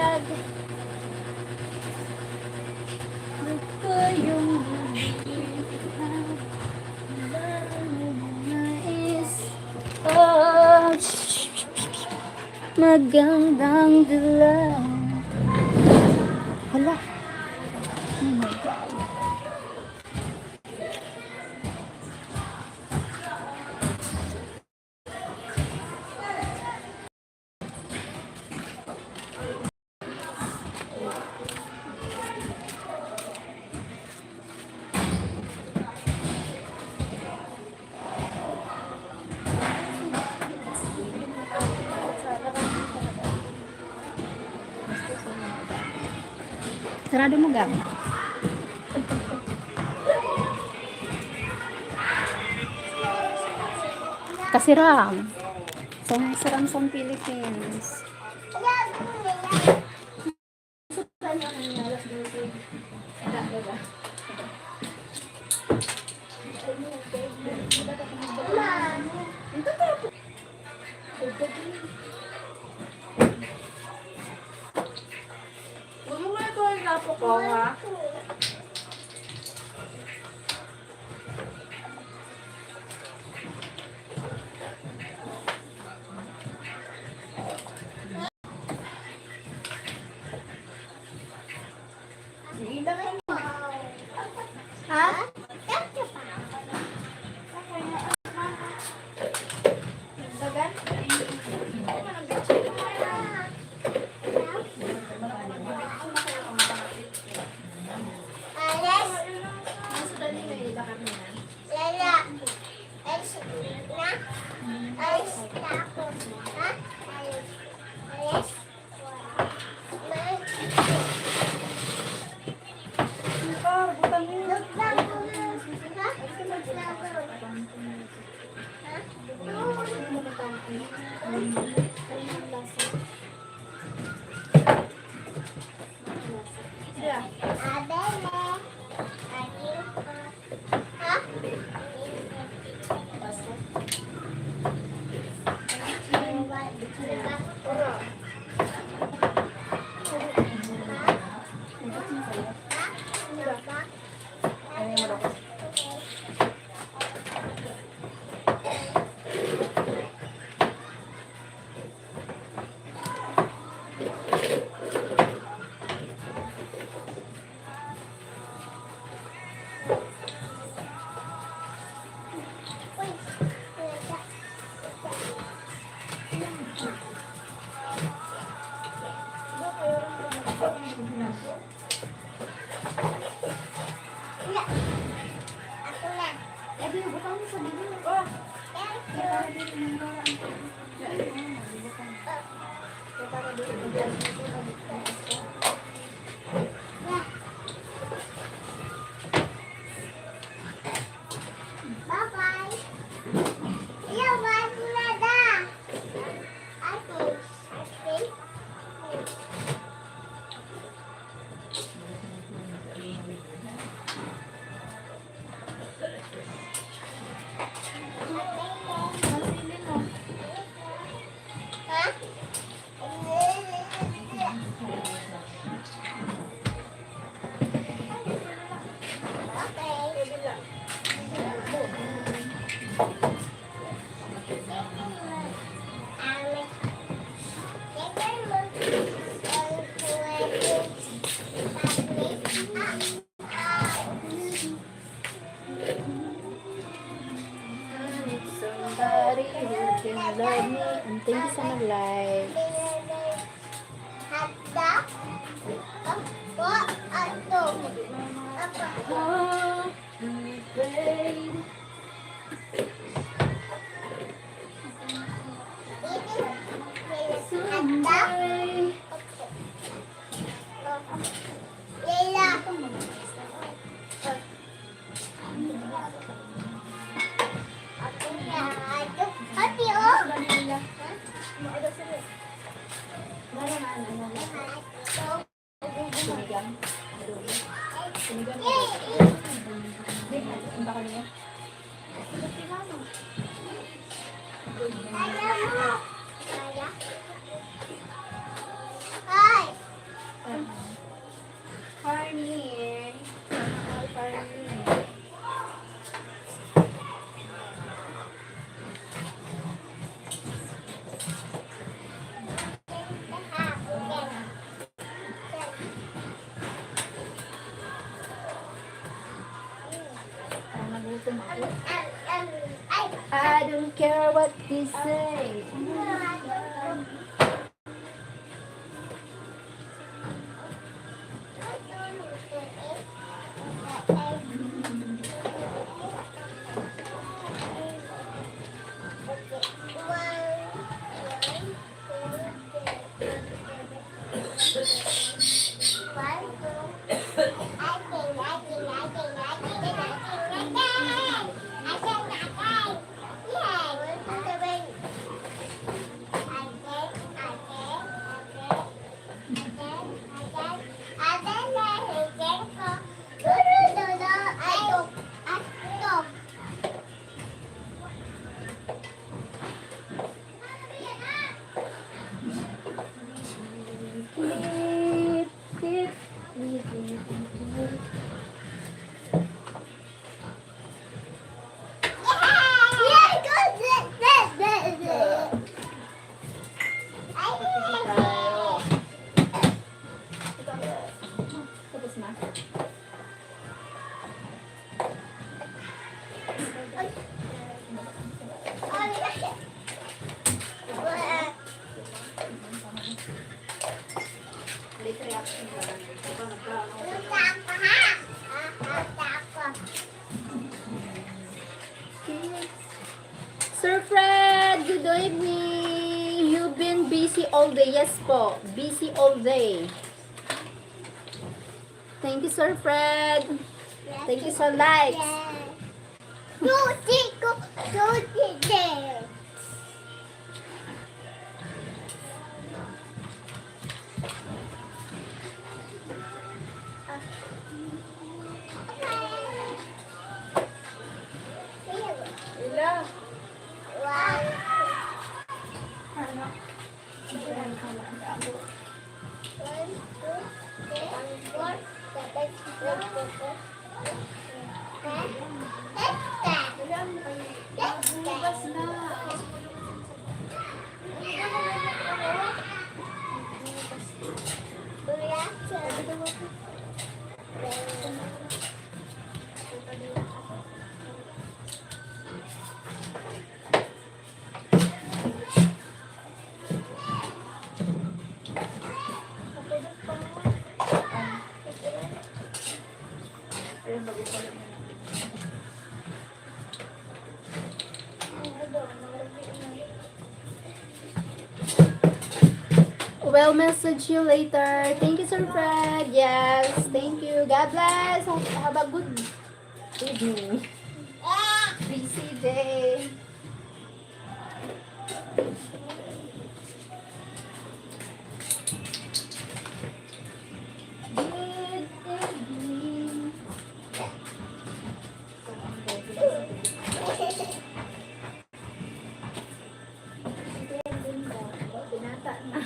Ito yung magandang dilaw. Hala. Oh my God. Sarado mo, Gab. Kasiram. Sa Siram sa Philippines. Huwag mo nga ito ang inapo ko, ha? Ha? Lala. Alis na. Alis na ako. Ha? Alis. Alis. Somebody who can love me. And thank you sa nag-like. Hotdog? Opo, ato. Opo. Hotdog? Leila. Ate, oh. Sinigang. Sinigang. Ang baka niya. Ay. I don't care what they say. Tapos na. Late reaction na lang. Sir Fred, good evening. You've been busy all day. Yes po, busy all day. Thank you, Sir Fred. Thank you sa likes. Susi ko, susi din. Ila. Wow. Ano? We'll message you later. Thank you, Sir Fred. Yes, thank you. God bless. Have, have a good evening. Busy day. Good evening. Binata na.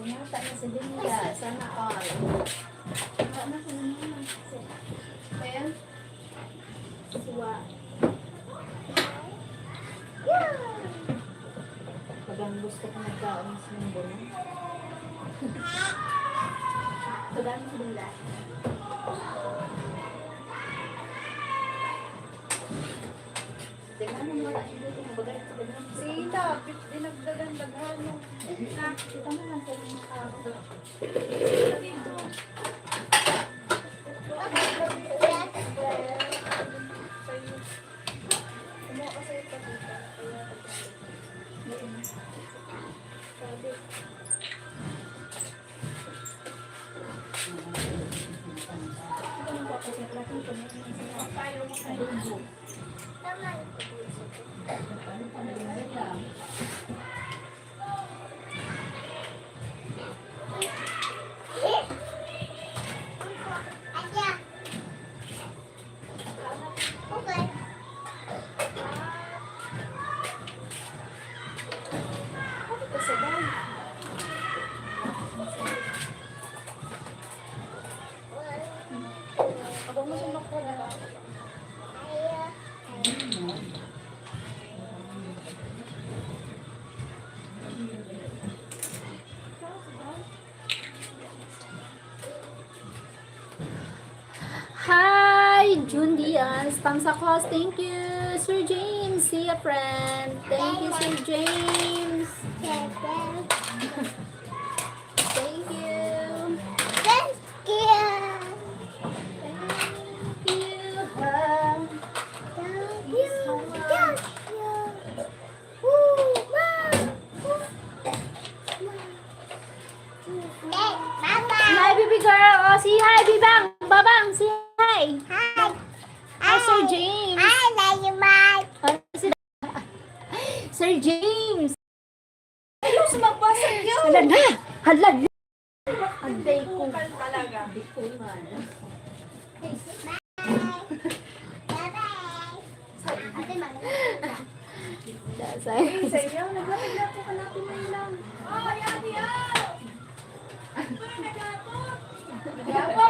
Binata na si Linda. Sana all. Wala na, wala na. Ayan. Suwa. Pag ang gusto ko nagkaon sa munggo na. Sa dami sa dila. Tingnan mo, wala siya dito, mabagay sa ganyan. Sila, dinagdagan, daghano. Ah, kita mo lang sa mga tao. June Diaz, Tamsakos, thank you. Sir James, see ya, friend. Thank you, Sir James. Thank you. Thank you. Thank you. Thank you. Thank you. Woo! Ma! Bye-bye. Hi, baby girl. Oh, say hi, Bibang. Babang, say hi. Hi. Hi, Sir James. Hi, Daddy Mike. Oh, si Sir James. Ayos, magbasa yun. Hala na. Hala na. Ang day ko. Talaga. Bikuman. Bye-bye. Ate, mag- Dasay. Sa inyo, naglapo-lapo ka natin na lang. Oh, yan, yan. Naglapo. Naglapo.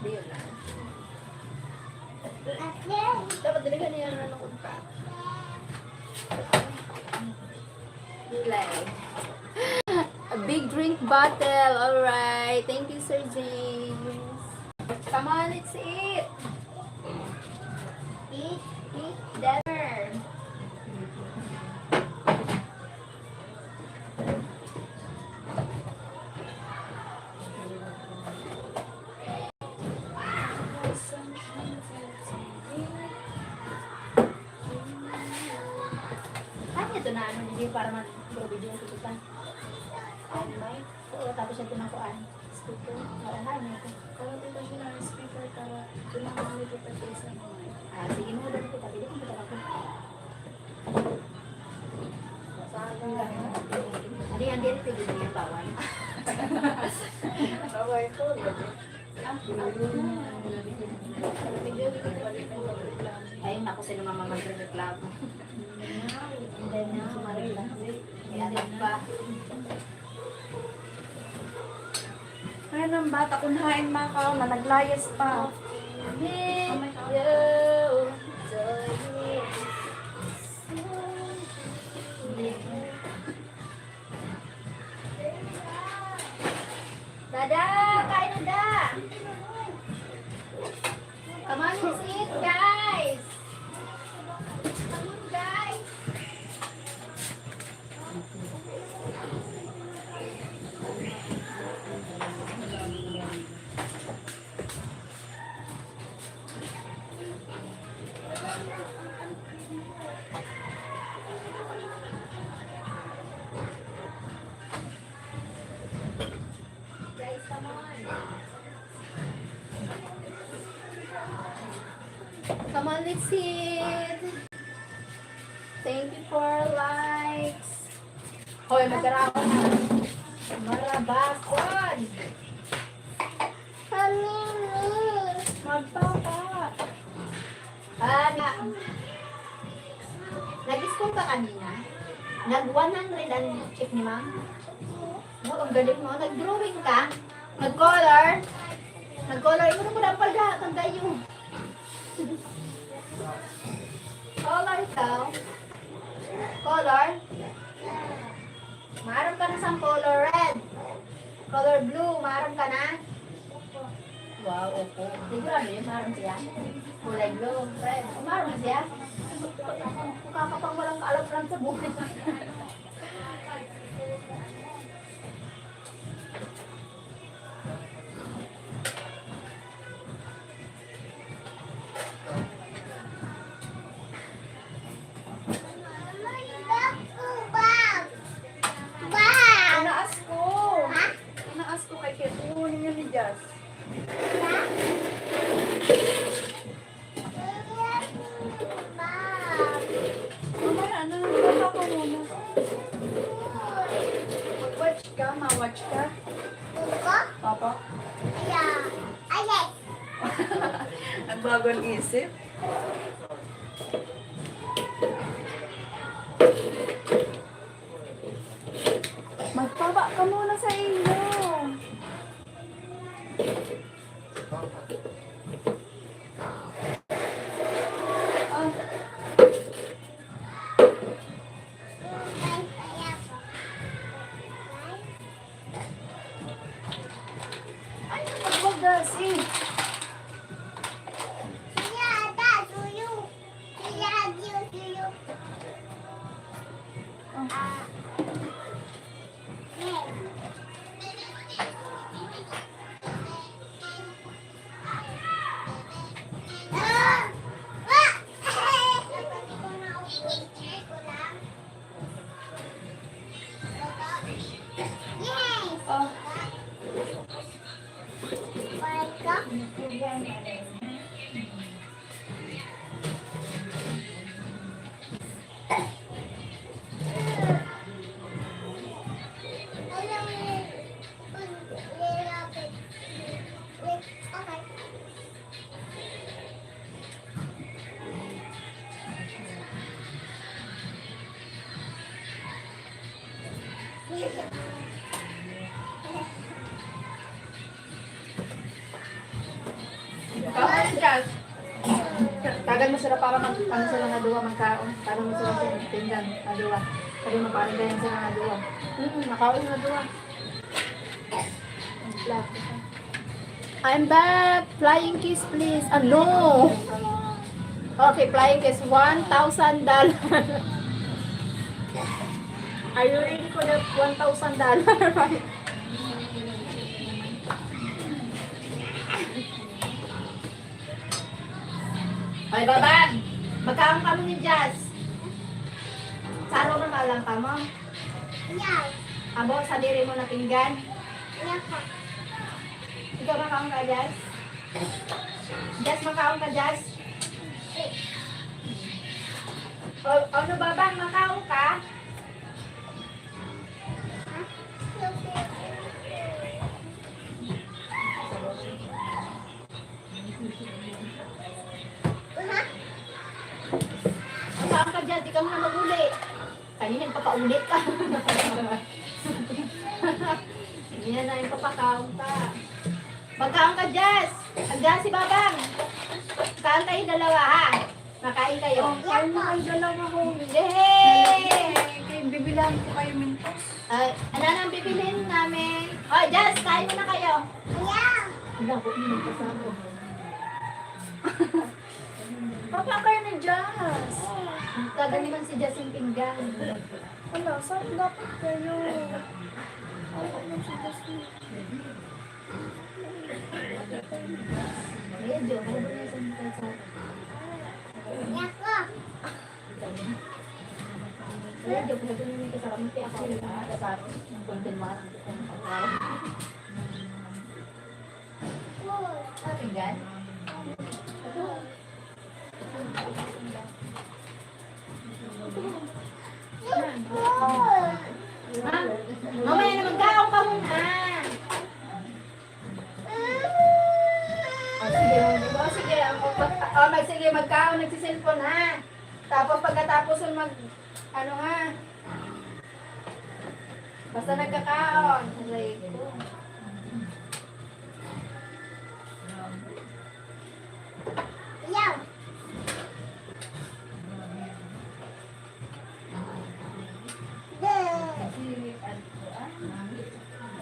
Di yun na. Dapat dalaga niya na nakunta. Gulay. A big drink bottle. Alright. Thank you, Sir James. Come on, let's eat. Eat, eat, dinner. Ano ito na ano, hindi para mag-video ito pa. Ay, may. Oo, tapos ito na kuan. Speaker. Oo, ha, ano ito? Kung ito siya ng speaker para ginamit ito sa mga. Ah, sige, mga ganito, pwede kong patawag ko. Hindi, hindi, hindi, hindi, bawal. Bawal ko. Ay, naku, sino mama magreklamo? Hindi na, marila. Kaya pa. Ayan ang bata, kunhain makaon na naglayas pa. Dada, kain na da! Come on, let's eat, guys! Come on, guys! Guys, come on. Come on, let's eat. Thank you for likes. Hoy, magkaraon na. Marabakon. Kami, mi. Magpapa. Ah, na, nag-school ka kanina? Nag one hundred ang check ni ma'am? Oh, ang galing mo. Nag-drawing ka? Nag-color? Nag-color? Ikaw na pala ang paghahatag kayo. Color daw. Color? Maaram ka na sa color red. Color blue, maaram ka na? Wow, opo. Sigurado yun, maaram siya. Kulay blue, red. Maaram siya. Kakapang walang kaalam-alam sa buhay. Inaas ko. Ha? Inaas ko kay Kevin. Kunin niya ni Jazz. Mamaya na, basa ka muna. Mag-watch ka, ma-watch ka. Papa? Ayan. Ayan. Nagbago ang isip. Magpaba ka muna sa inyo. Kaon si Jazz. Tagan mo sila para mag-, ano sila nga duwa, magkaon. Tagan mo sila sa pinggan, nga duwa. Sabi mo, parang ganyan sila nga duwa. Mm, makaon nga duwa. I'm back! Flying kiss, please. Ah, no! Okay, flying kiss, one thousand dollar. Are you ready for the one thousand dollar? Ay, Babang! Magkaon kamo ni Jazz. Saro na lang kamo. Yes. Abo, sa diri mo na pinggan. Yes, po. Ikaw makaon ka, Jazz? Jazz, makaon ka, Jazz? O, ano, Babang, makaon ka? Makaon ka, Jazz, di ka muna mag-uli. Kanina nagpapauli ka. Hindi na nagpapakaon ka. Magkaon ka, Jazz. Andiyan si Babang. Kaon kayo dalawa, ha? Makain kayo. Oh, kain na kayo dalawa, ho. Yay! Kaya bibilang ko kayo, Mentos. Ay, ano nang bibilhin namin? Oh, Jazz, kain muna kayo. Ang labo mo ng kasama. Papa kayo ni Jazz. Taga naman si Jazz yung pinggan. Wala, saan dapat kayo? Wala naman si Jazz. Medyo, medyo na sa mga sa Medyo, medyo na yung kasama. Kaya ako yung mga kasama. Ang konti mga Pakinggan. Ha? Mamaya na magkaon ka muna. O, sige, o, sige, o, mag-, o, mag-, sige, magkaon, nagsiselpon, ha? Tapos pagkatapos nun mag-, ano, ha? Basta nagkakaon. Aray ko. Yaw!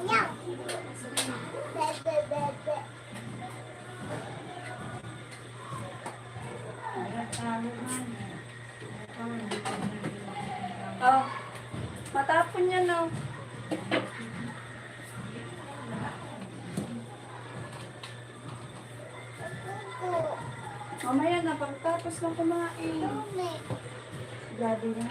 Yaw! Be, be, be, be. Oh, matapon yan, oh. Mamaya na, pagkatapos na kumain. Grabe na.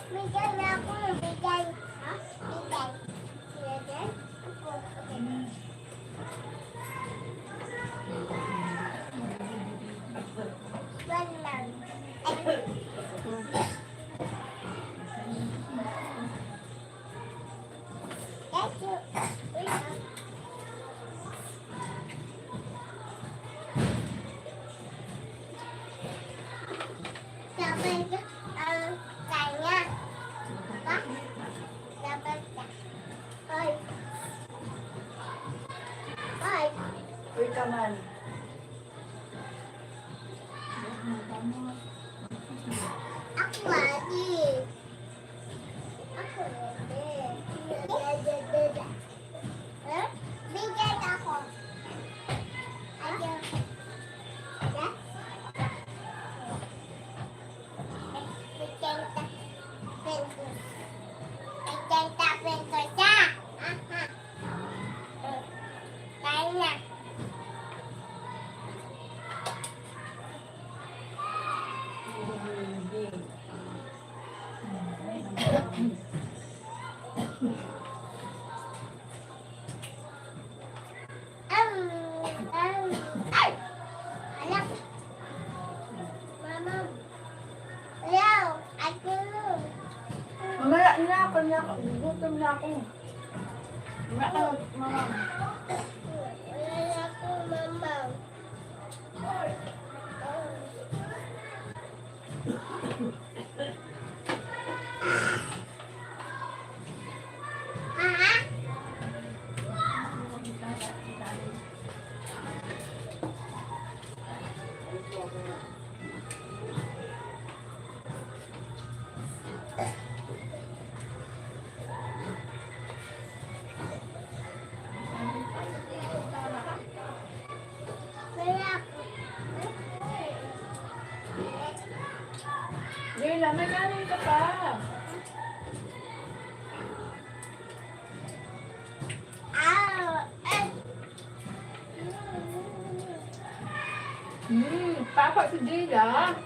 Bigyan na ako ng bigyan. Ha? Bigyan. Bigyan? Opo. One lang. Dapat ang kanya. Dapat ka. Hoy. Hoy. Uy, ka man. Ako, ate. Ako, ate. Huh? Bigyan ako. Ayaw. Yeah? Bigyan ka. Bigyan ka, bigyan ka. Aha. Kain na. Gutom na ako. Gutom na ako, mama. Jayla, may kanin ka pa. Hmm, papa si Jayla.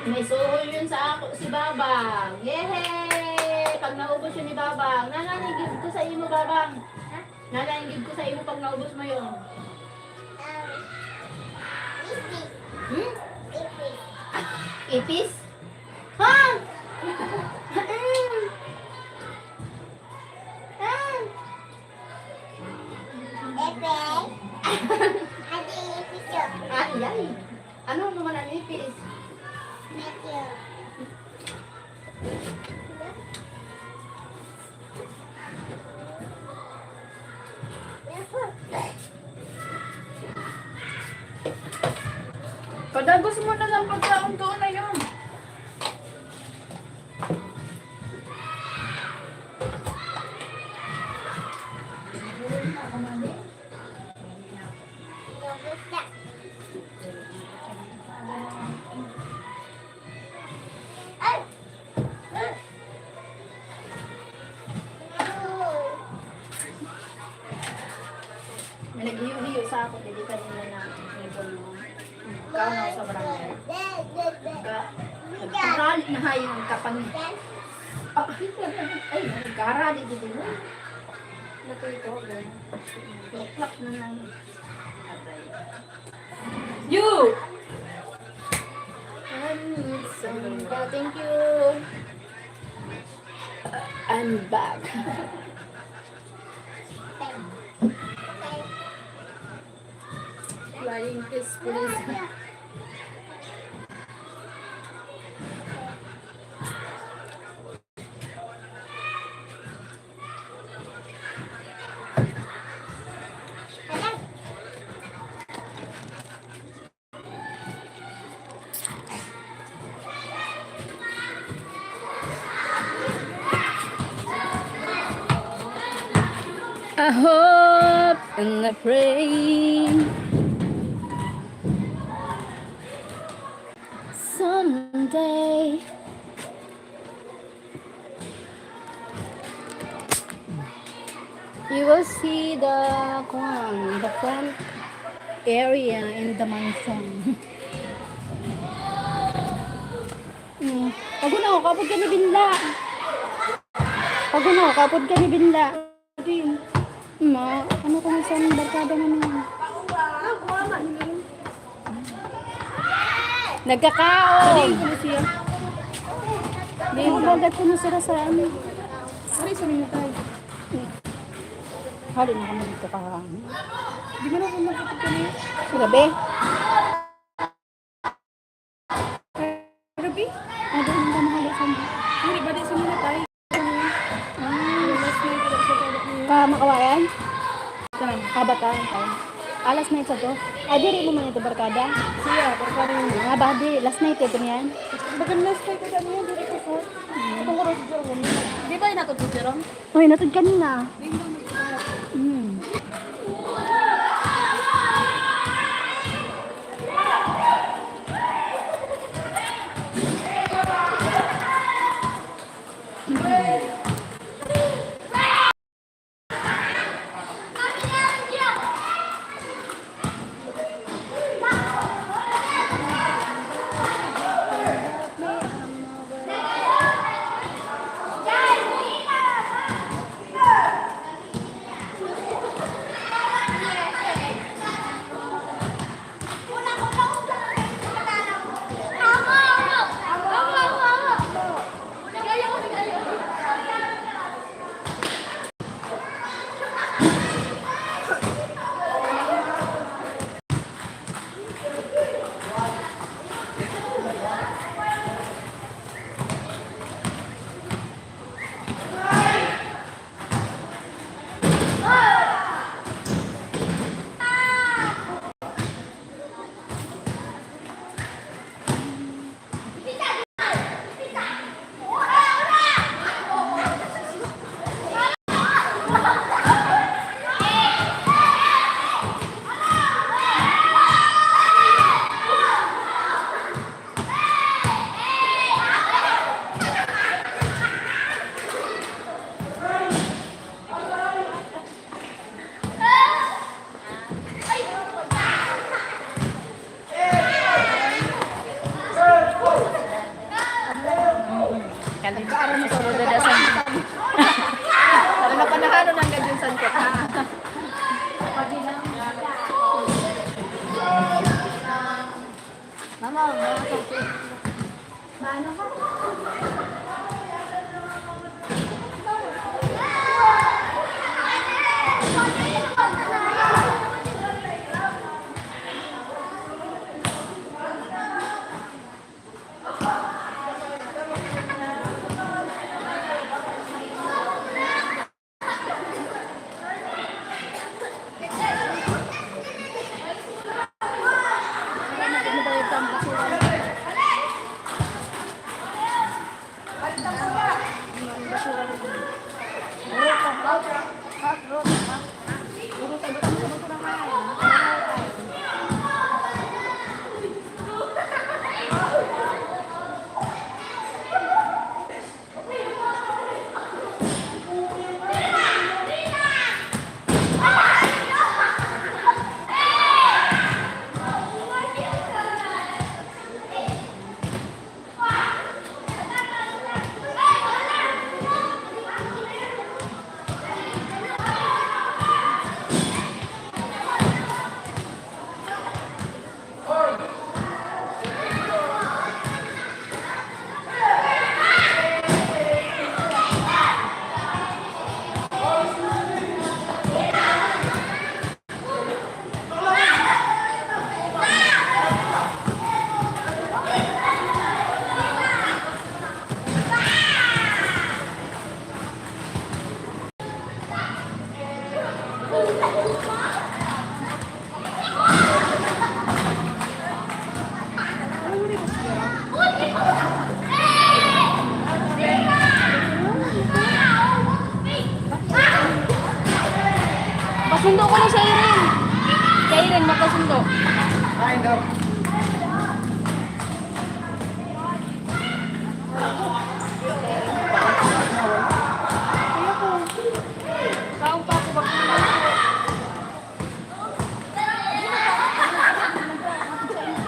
May suhol yun sa ako, si Babang. Yehey! Pag naubos yun ni Babang. Nanganigib ko sa imo, Babang. Nananggid ko sa imo pag naubos mo yun. Um, ipis. Hmm? Ipis. Ipis? Ha? Mm. Ah. Ipis? Ate, ipis yun. Ay, ay. Ano naman ang ipis? Ipis yun. Padagos mo na lang pagkaon ko na yun. May naghiyo-hiyo sa ako, hindi kanina na nagano. Ikaw na sa barangay. Ka, nagkarali na hayo ang kapang-, ah, ay, nagkarali dito mo. Natuloy ko, ganun. Tuklap na lang. You! I need some, thank you. I'm back. Flying kiss, please. I hope and I pray someday you will see the, kuwan, the front area in the mansion. Mm. Pagod na ako, kapag ka ni Binla. Pagod na ako, kapag ka ni Binla. Ma, ano kung saan barkada na naman? Nagkakaon. Sabihin ko na siya. Ang bagat ko na sila sa ano. Sorry, sorry na tayo. Hali na kami dito ka. Di ba na kung magkapit kami? Grabe. Grabe. Ano ba yung mga hali sa mga? Hindi ba di sa mga tayo? Ah. Last night, wala siya pwede niya. Ka makawayan? Saan? Kabatan, tayo. Alas na sa to. Ah, diri mo man ito, barkada? Siya, barkada yun. Ah, ba, di, last night ito niyan? Bagan last night ito niyan, diri ko po. Itong oras dyan, di ba inatod ko, Jerome? Uy, natod kanina. Ding dong, nagkakaya. Hmm. Pasundo ko na si Irene. Si Irene, magpasundo. Ay, no. Kaon pa ako, baka naman ako.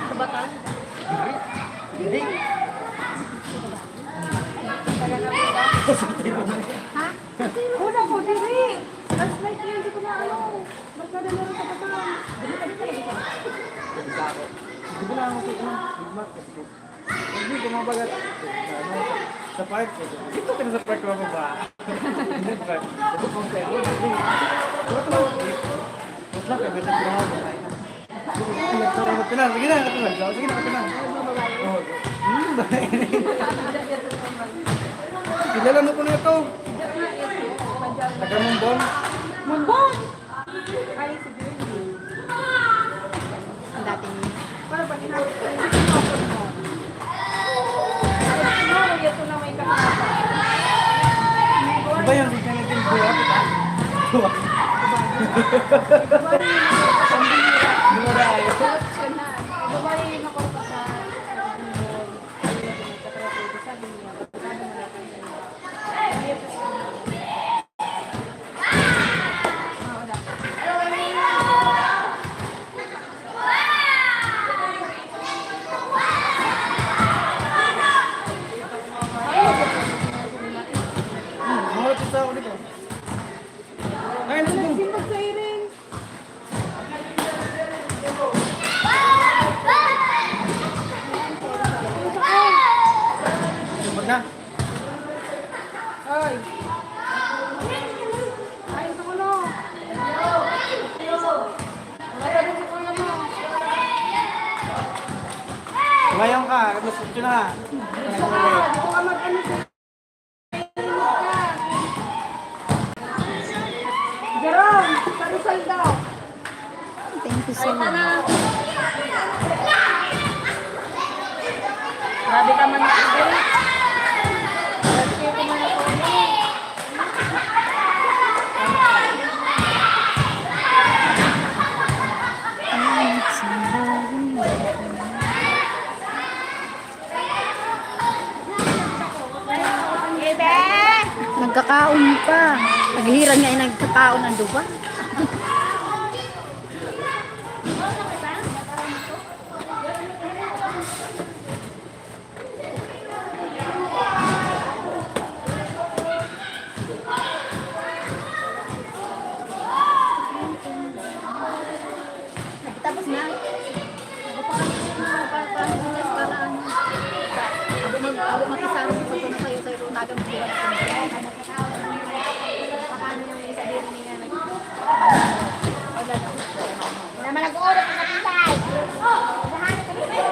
Kabatan? Hindi. Ha? Una ko, diri. Last night yun, di ko na ano. Mas madali rin sa Kabatan. Hindi ko na ako sa ano. Hindi ko mabagat. Ano, sa park. Dito ka na sa park, mababa. Hindi, park. Abot mo sa ano. Wala ka ba? Wala ka ba? Sige na, sige na, sige na. Oh. Hmm, babae. Kilala mo ko na ito. Taga Mumbon. Mumbon? Ay, si Bini. Ang dating. Para ba ginagawa ko? Siguro, ito na may kakapa. Di ba yung sa naging buhat, ha? Buhat. Di ba yung naging buhat? Di ba yung naging buhat? Sabi niya, Mahal sa ako dito. Ayun, sige. Simbag sa iring. Simbag na. Ay. Ay, sa kulo. Wala pa din sa kulo mo. Ngayon ka, gusto ko na. Gusto ka, gusto ka mag-ano sa Jerome, sa Rizal daw. Thank you so much. Grabe ka man, Ate. Grabe ka man, Ate. Nagkakaon pa. Naghihiran nga, eh, nagkakaon ang duba. Tapos na. Tapos na. Para, para, para, para, ano, abo mag-, abo makisama sa pagkano sa'yo, sa'yo, umaga, maghirap ako. Paano yung isa din niya nag-, wala na. Wala man nag-order sa kapitay. Lahat ng kapitay.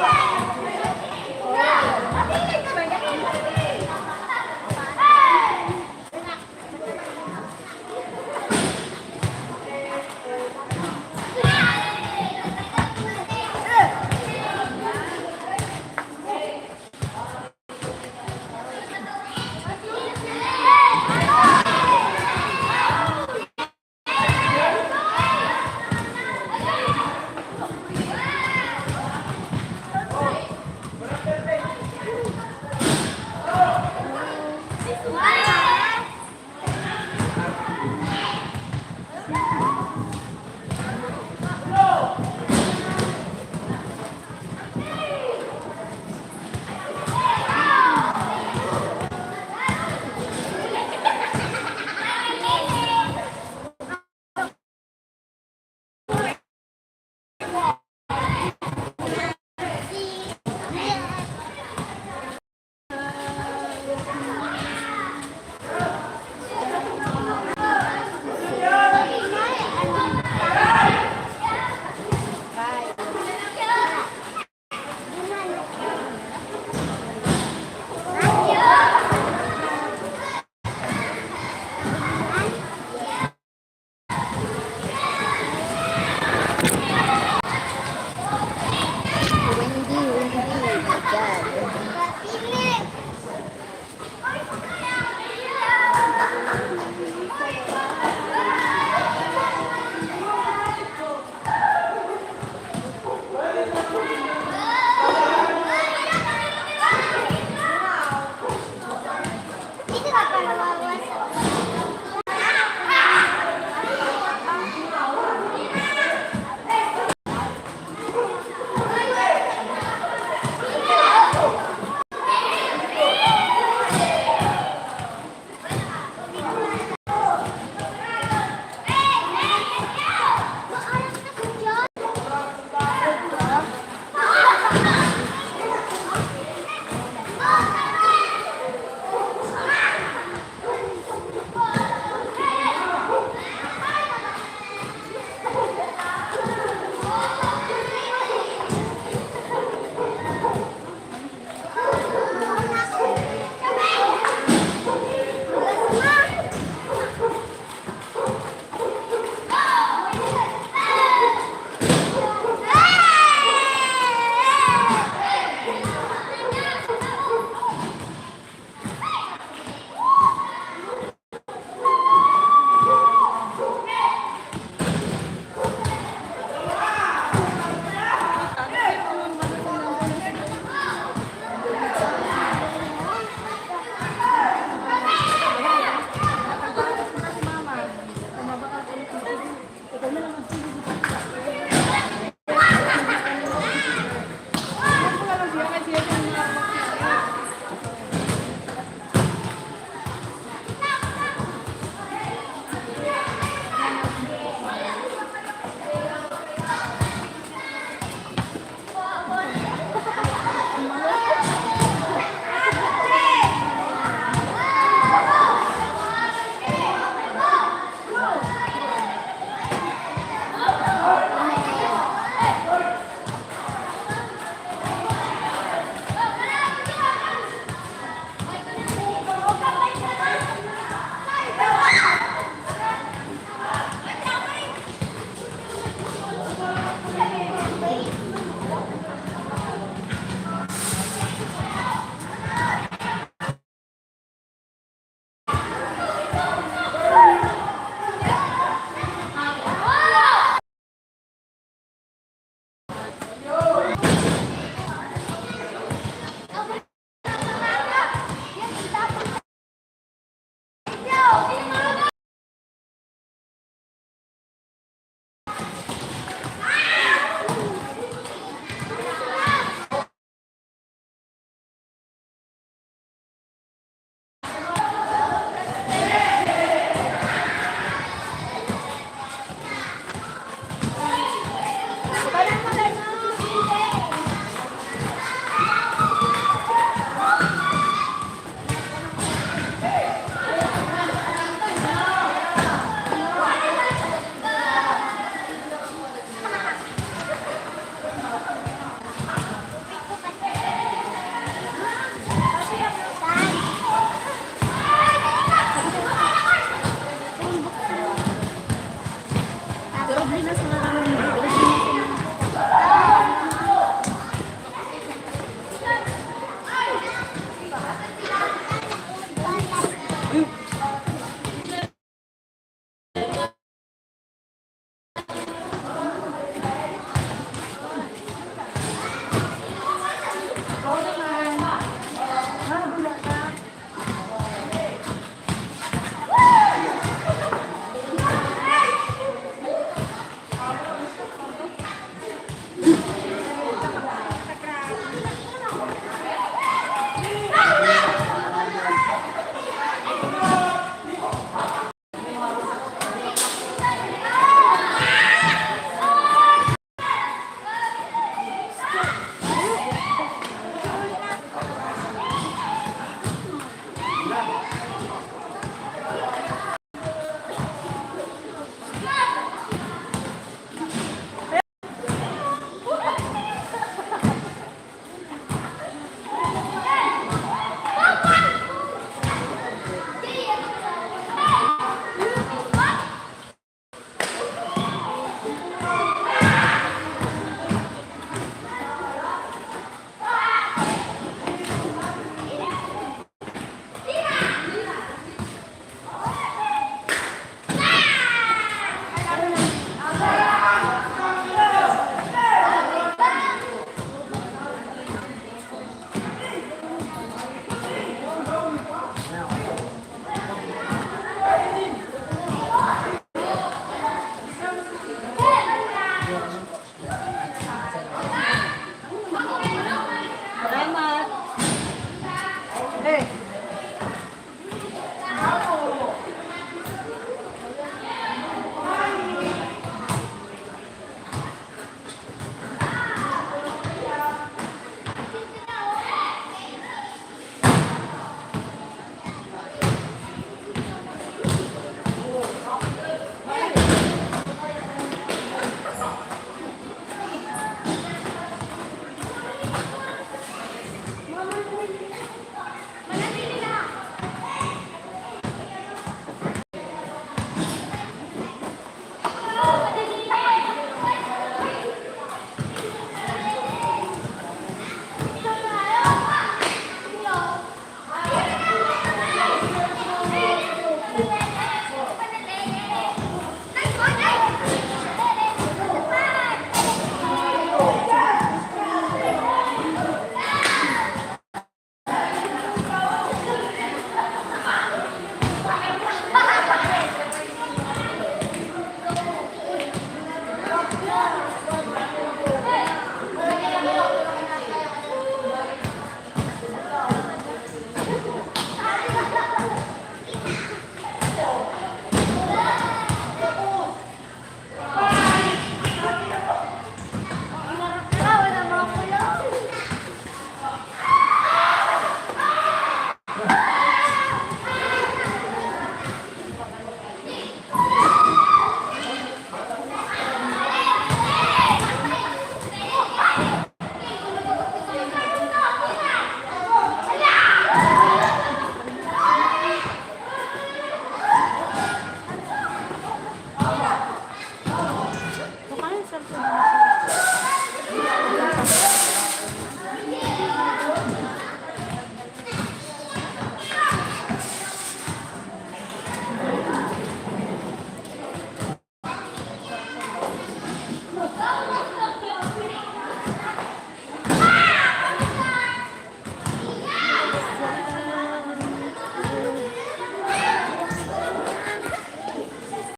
Cellphone na siya.